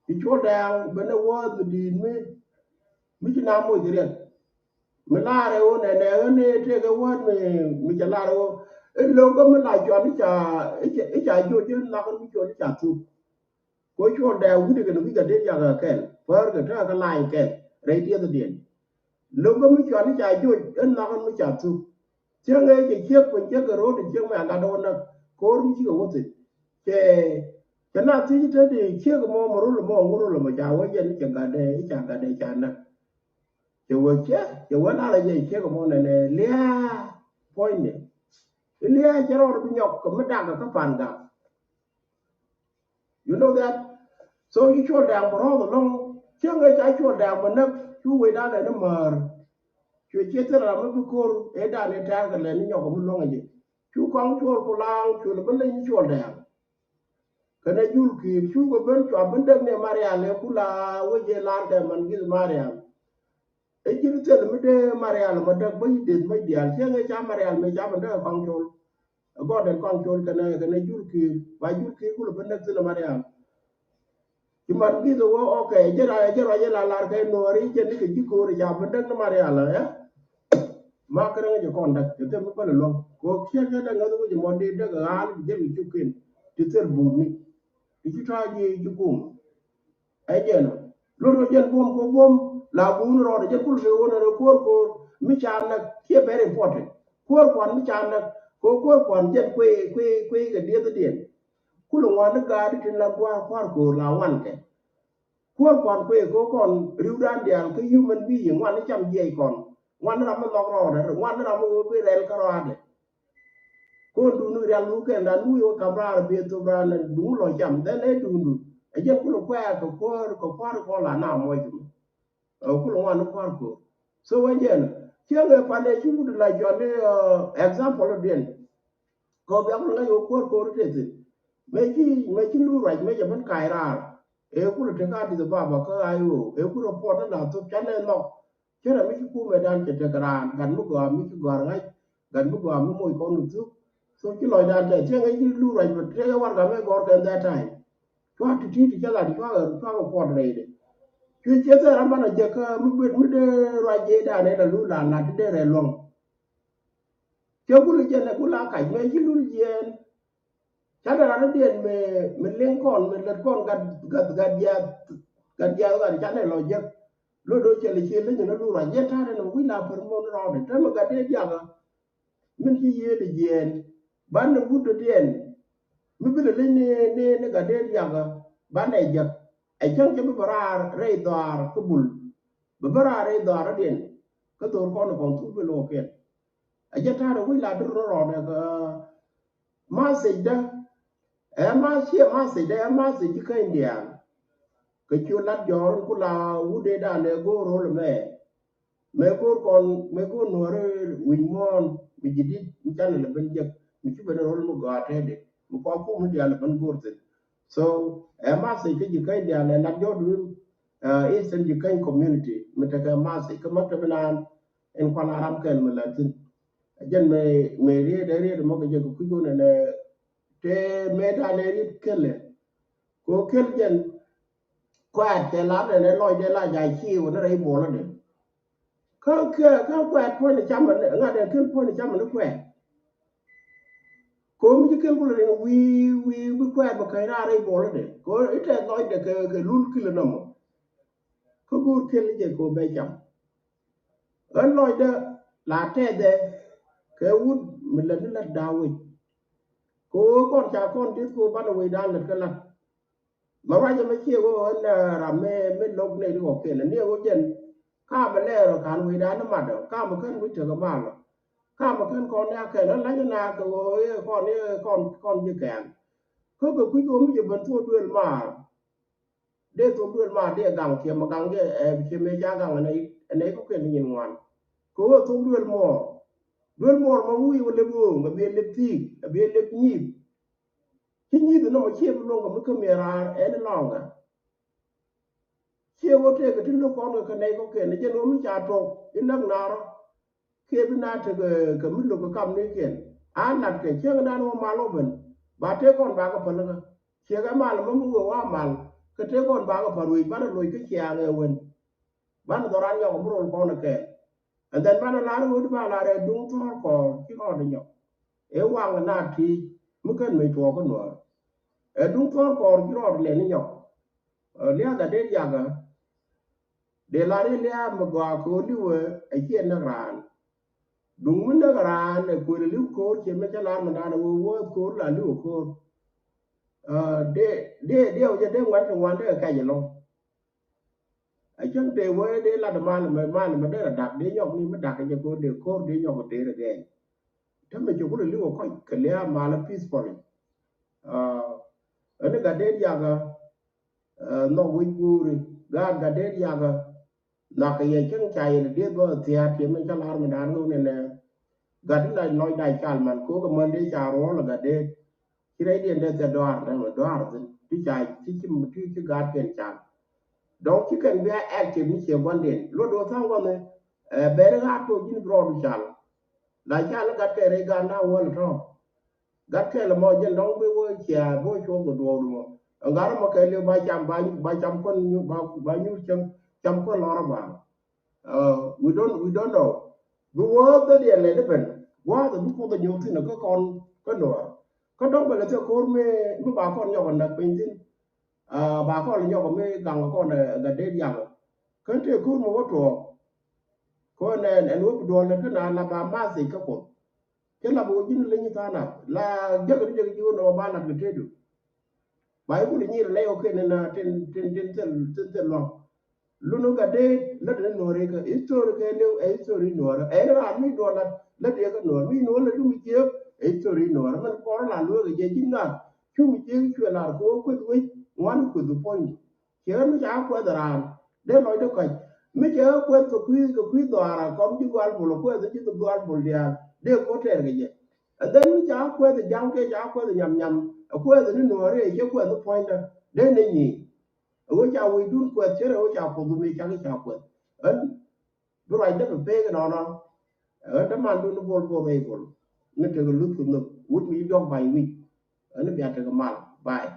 Ci Cuɔl Dɛɛŋ ben ɛ wäth mi di̱i̱t mi mi ci na moc riɛk. Mi lar ɛ ɣöö nɛnɛ ɣän ëë tëëk ɛ wäth mi mi cɛ lar ɛ ɣöö i̱ lo̱kä mi la cɔl i̱ ca i̱ ca joc i̱ nhɔk mi cɔl i̱ ca thuk. Ko Cuɔl Dɛɛŋ wi̱cdɛ kɛn wi̱c Gatdɛt Yak ɛ kɛl päär kɛ tääk kä lany kɛl rɛy diɛthdiɛn. Lo̱kä mi cɔal i̱ ca joc ɛ nhɔk ɛn mi ca thuk. Cieŋ ëë cɛ ciek kuny ciek kɛ ro̱o̱t in ciek mɛ a gat dɔ̱ŋ näk ko̱o̱r mi cikɛ wä thi̱n. Cɛ cɛ na thiec te di ciek mɔ mɛ rol mɔ ŋu rol mɛ ca wä jɛn i̱ cɛ gatdɛ i̱ ca gatdɛ ca näk. Cɛ wä ciɛ cɛ wä lar ɛ jɛ ciek mɔ nɛnɛ lia̱a̱ puɔ̱nydɛ. I̱ lia̱a̱ cɛ rɔɔd bi nyɔk kɛ mi dak kɛ kä pan gak. You know that? So ci Cuɔl Dɛɛŋ bɛ rɔɔth ɛlɔ̱ŋ. Cieŋ ëë ca Cuɔl Dɛɛŋ bɛ näk cu wecdan lɛ ni määr. Cuɛ ciɛ thil ram mi bi ko̱r ëëdan ëë tɛ̈r kɛ lɛ ni nyɔk mi luäŋ ɛ jɛ. Cu kɔŋ Cuɔl Kulaŋ Cuɔl bi leny ni Cuɔl Dɛɛŋ. Kɛnɛ Jul Kiir cukɛ ben cua ben däk ni Marial ëë ku la wec ëë lar kɛ man gi̱th Marial. Ëë ji̱n thil mi dee Marial mɔ däk bä yi deth mäc diaal cieŋ ëë ca Marial mëë ca ben däk ɛ kɔŋ Cuɔl. Ɛ gɔɔdɛn kɔŋ Cuɔl kɛnɛ kɛnɛ Jul Kiir ba Jul Kiir kulɛ ben näk thi̱n ɛ Marial. Ci mat gi̱th ɛ wä, okay, jɛ ra, jɛ ra, jɛ la lar kɛ nuɔri, jɛ ni kɛ ji̱ ko̱ri ca bi däk ni Marial ɛ. Ma kɛ rɛŋ jɛ kɔn däk, jɛ thil mi bä lɛ luäŋ. Kɛ kiɛ kɛ däk ŋäth wä jɛ mɔ di däk ɣaal, jɛ mi cuk ken. Ti thil buut ni. Ti ci ta̱a̱ ji̱ ci kum. Ɛ jɛn. Lot wä jɛn buɔ̱m kɛ buɔ̱m, la buun rɔɔdɛ jɛn kul kɛ wä nɛ kuäär ko̱o̱r, mi ca näk, kiɛ very important. Kuäär kuan mi ca näk, kɛ kuäär kuan jɛn kuëë, kuëë, kuëë kɛ dieth diɛn. Kul ŋuan ni gaat tin la gua̱a̱r kua̱r ko̱o̱r la wan kɛ. Kuäär kuan kuëë kɛ kɔn ri̱wdan diaal kä human being ŋuan ni cam jiɛc kɔn. Ŋuan ni ram mi nhɔk rɔɔdɛ, ŋuan ni ram mi wee bi rɛl kä rɔɔdɛ. Kɔn duundu rial wukɛn dan wuk wä kam raar bi thop raan duŋ lɔ cam, then ɛ duundu. Ɛ jɛn kul kuɛɛr kɛ kuäär, kɛ kua̱r kɔn la na mɔc kɛ mɛ. Ɛ kul ŋuan ni kua̱r ko̱o̱r. So wä jɛn, cieŋ ɛ pan ɛ ci wut la jɔl ni, ɛ, example diɛn. Kɛ bia kul ŋa̱c wä kuäär ko̱o̱r te thi̱n. Mëë ci, mëë ci luur ruac mëë jɛ ben ka̱a̱c raar. Ɛ kul te ka Addis Ababa kä I O. Ɛ kul report la thop canɛ nhɔk. Cä rɛ mi ci kumɛ dan cɛ tek raan, gat mi gɔaa mi ci gɔaa ŋa̱c, gat mi gɔaa mi moc kɔn kɛ thuk. So ci lɔcdan tɛ, cieŋ ɛ ci luur ruac bä, tëë warɛga mɛ gɔ̱r kɛn that time. Cua ti̱ti̱ ti cä lat, cua kɛ, cua kɛ puɔt rɛydɛ. Cuɛ ciɛ thɛɛr aman a jɛ kä mi bet mi dee ruac jɛ dan ɛ la luur la lat ti dee rɛ luɔ̱ŋ. Cɛ gul jɛ nɛ gul a kac mɛ ci luur jiɛɛn. Canɛ ran diɛn mi, mi liŋ kɔn, mi lät kɔn gat, gat, gat jiath, gat jiath gat canɛ lɔ jek. Lot do̱ cɛ lɛ ciɛ leny ni luur a jiɛn ta̱a̱ ni wi̱i̱ la pär muɔ̱n rɔɔdɛ. Täämɛ gat dee diakä. Min ci yiëëdɛ jiɛɛn. Banɛ wut dɔ̱diɛn. Mi bi lɛ leny ni, ni, ni gat dee diakä. Banɛ jek. Ɛ cäŋ cɛ bi bä raar rɛy dhɔaar kä bul. Bɛ bä raar rɛy dhɔaar rɔ̱diɛn. Kä dho̱r kɔn kɔn thuk bi lo̱o̱kiɛn. Ɛ jɛ ta̱a̱ rɛ wi̱c la dur rɔ rɔɔdɛ kä message dä. Ɛ ma ciɛ message dä, ɛ message ji̱ käny diaal. Kɛ cu lat jɔɔr ku la wut dee dan ɛ go̱o̱r ro̱l mɛ. Mɛ go̱o̱r kɔn, mɛ go̱o̱r nuɔ̱ɔ̱ri wi̱c muɔ̱ɔ̱n mi ji̱ di̱t mi canɛ lɛ ben jek mi ci ben ro̱l mi gɔaa tɛɛdi mi kɔak kum mi diaal lɛ ben go̱o̱r thi̱n. So ɛ message kä ji̱ käny diaal ɛ lat jɔɔr duun, ɛ Eastern ji̱ käny community mi tekɛ message kä maktab naan. Ɛn kuan a ram kɛl mi la thi̱n. Ɛ jɛn mëë, mëë riet, ɛ riet mɔ kɛ jɛ kɛ kui̱c wun ɛnɛ tëë mëë dan ɛ riet kɛlɛ. Kɛ ɣöö kɛl jɛn kuɛɛt kɛ la nɛnɛ lɔcdɛ la ja̱ ci wä ni rɛy buɔlä dɛ. Kä kɛ, kä kuɛɛt puɔ̱ny ni camɛ ni, ŋa̱t ɛn kɛl puɔ̱ny ni camɛ ni kuɛɛt. Kɛ ɣöö mi ci kɛl kulɛ riŋ wi̱i̱, wi̱i̱ bi kuɛɛt bɛ käny raar rɛy buɔlä dɛ. Kɛ ɣöö itɛth lɔcdɛ kɛ, kɛ lul kilɛ nɔmɔ. Kä go̱o̱r kɛl jɛ kɛ ɣöö bɛ cam. Ɣän lɔcdä la tɛthɛ kɛ wut mi lät ni lät da̱a̱ wec. Kɛ ɣöö kɔn ca kɔn di̱th kɛ ɣöö banɛ wecdan lät kä la̱t. Mɛ ruacɛ mɛ ciɛ ɣöö ɣän, ɛ, ram mi, mi lo̱k nɛy ti kɔ̱kiɛn ni ɣöö jɛn. Ka mɛ lɛɛr ɔ ka̱n wecdan ni mat ɔ, ka mɛ kän wi̱c tekɛ mal ɔ. Ka mɛ kän kɔn ni a kɛn ɣän la̱cä na kɛ ɣöö i̱ kɔn, i̱ kɔn, kɔn ji̱ kɛn. Kä kɛ kui̱c ɣöö mi jɛ ben thuɔ̱k duëël maar. Dee thok duël ma dee gaŋ kiɛ ma gaŋ dee, ɛ, kiɛ mëë ca gaŋ ɛnɛ, ɛnɛ kɔ̱kiɛn nyin ŋuan. Kɛ ɣöö thok duël muɔɔr. Duël muɔɔr ma wi̱i̱ wä lep ɣööŋ, a bi lep thi̱i̱k, a bi lep nyi̱i̱th. Ci nyi̱i̱th nɔmɔ ciɛ bi luɔ̱ŋ kɛ mi kä miɛ raar ɛn lɔŋ ɛ. Ciɛ wä tëëkɛ ti lo̱k kɔn kɛ kɛ nɛy kɔ̱kiɛn, ɛ jɛn ɣöö mi ca tuɔk, in näk naarɔ. Kiɛ bi na tekɛ kɛ mi lo̱k kɛ kam ni kiɛn. A lat kɛ cieŋ dan wä mal wä ben. Ba tëë kɔn ba kɛ päl kä. Ciɛ kɛ mal mä mi wee wa mal. Kɛ tëë kɔn ba kɛ päl wec banɛ loc kä ciaŋ ɛ wen. Banɛ dhɔran nyɔk mi rol kɔn ɛ kɛɛl. And then banɛ lar ɣöö di ba lar ɛ duŋ thɔɔr kɔɔr ci rɔɔd ɛ nyɔk. Ɛ waŋ na ti̱i̱c mi kän mec tuɔɔk kä nuɔɔr. Ɛ duŋ thɔɔr kɔɔr ci rɔɔd lɛn ɛ nyɔk. Ɛ lia̱a̱ gat dee yakä. Dee lar i̱ lia̱a̱ mi gɔaa ko̱o̱r li̱wɛ ɛ ciɛ näk raan. Duŋ mi näk raan ɛ kuël li̱w ko̱o̱r ciɛ mi cä lar mi naan ɛ wee wäth ko̱o̱r la li̱w ɛ ko̱o̱r. Ɛ, dee, dee, dee wä jɛ dee ŋuan ti ŋuan dee kɛ kɛc ɛlɔ̱ŋ. Ɛ cäŋ tëë wee dee lat mal mɛ, mal mɛ dee rɛ dak dee nyɔk ni mi dak kɛ jɛ ko̱o̱r dee ko̱o̱r dee nyɔk dee rɛ gɛɛny. Tämɛ cɛ kulɛ li̱w ɛ kɔc kɛ lia̱a̱ mal ɛ peacefully. Ɛ, ɛn i̱ gat dee yakä. Ɛ, nhɔk wec guuri gaat gat dee yakä. Nhɔk kɛ yɛ cäŋ ca yɛn dieth bä thia̱a̱t yɛ min ca lar mi daan ɣöö nɛnɛ. Gat in la lɔc dac cal man ko̱o̱k ɛmän dee ca ruɔ̱ɔ̱l ɛ gat dee. Ci rɛydiɛn dee thil dɔaar täämɛ dɔaar thi̱n ti ca ti ci ti ci gaatkiɛn cal. Dɔ̱ŋ ci kɛn bia active ni ciɛ gua̱ndiɛn luɔt ɣöö tha̱a̱ŋ gua̱n ni. Ɛ, bɛri ɣaar ko̱o̱k ji̱n bi rɔɔdu cal. La cal gat kɛ rɛy gaat na wäl tɔ̱. Gat kɛl ɛmɔ jɛn dɔ̱ŋ bi wä cia bi wä cuɔp kɛ duɔɔk dumɔ. Ɛn gat ɛmɔ kɛɛliw ba cam, ba, ba cam kɔn nyu, ba, ba nyuur cam, cam kɔn lɔrä ba. Uh, we don't, we don't know. Bi wä dhɛ diɛn lɛ ni ben. Wä dhɛ bi kuoth a nyuur thin kä kɔn kä nuɔr. Kä dɔ̱ŋ bɛ lɛ thil ko̱r mi, mi ba kɔn nyɔk a näk piny thin. Uh, ba kɔn nyɔk mi gaŋ kɔn, uh, gat dee diaŋ. Kä tëë ko̱r mi wä tuɔɔk. Kä nɛn ɛn wä bi duɔl lɛ kä na la ba math ic kä kuoth. Cä la bi wä ji̱n leny tha̱a̱ŋ nath la jäk ni jäk ji̱ wä nɔmɔ ba lat kɛ tetdu. Ba i̱ kul inyir lɛy wä ken na tin, tin, tin thil, tin thil luaŋ. Lun wä gat dee lät ni nuɔri kä history kɛ liw ɛ history nuɔri. Ɛ ni raan mi duɔl lat lät yɛ kä nuɔri mi nuɔri lät mi jiäk ɛ history nuɔri. Mɛn kɔrɔ la lueek ɛ jɛ ji̱n ŋa̱th cu mi jiäk cuɛ lar kɛ wä kueth wec ŋuan kueth puɔ̱nydu. Ciɛ ɣän mi ca kuɛth raan dee lɔcdä kɔc. Mi cɛ kuɛth kɛ kui̱, kɛ kui̱ dhɔaara kɔm ji̱ gɔal bol kuɛth ji̱ kɛ gɔal bol diaal dee ko̱ tɛɛr kɛ jɛ. And then mi ca kuɛth ja̱ŋ kɛ ca kuɛth nyam nyam ɛ kuɛth ni nuɔ̱ɔ̱ri ɛ cɛ kuɛth puɔ̱nydä dee ni nyi̱i̱. Ɛ ɣöö ca wecdun kuɛth cɛ rɛ ɣöö ca kuoth mi cak ca kuɛth. Ɣän bi ruacdä bi pek inɔnɔ. Ɣän te mandun ni bol bol rɛy bol ni tekɛ luth kɛ nhök wut mi ci diɔ̱k ba̱ny wi̱c. Ɣän bia tekɛ mal. Bye.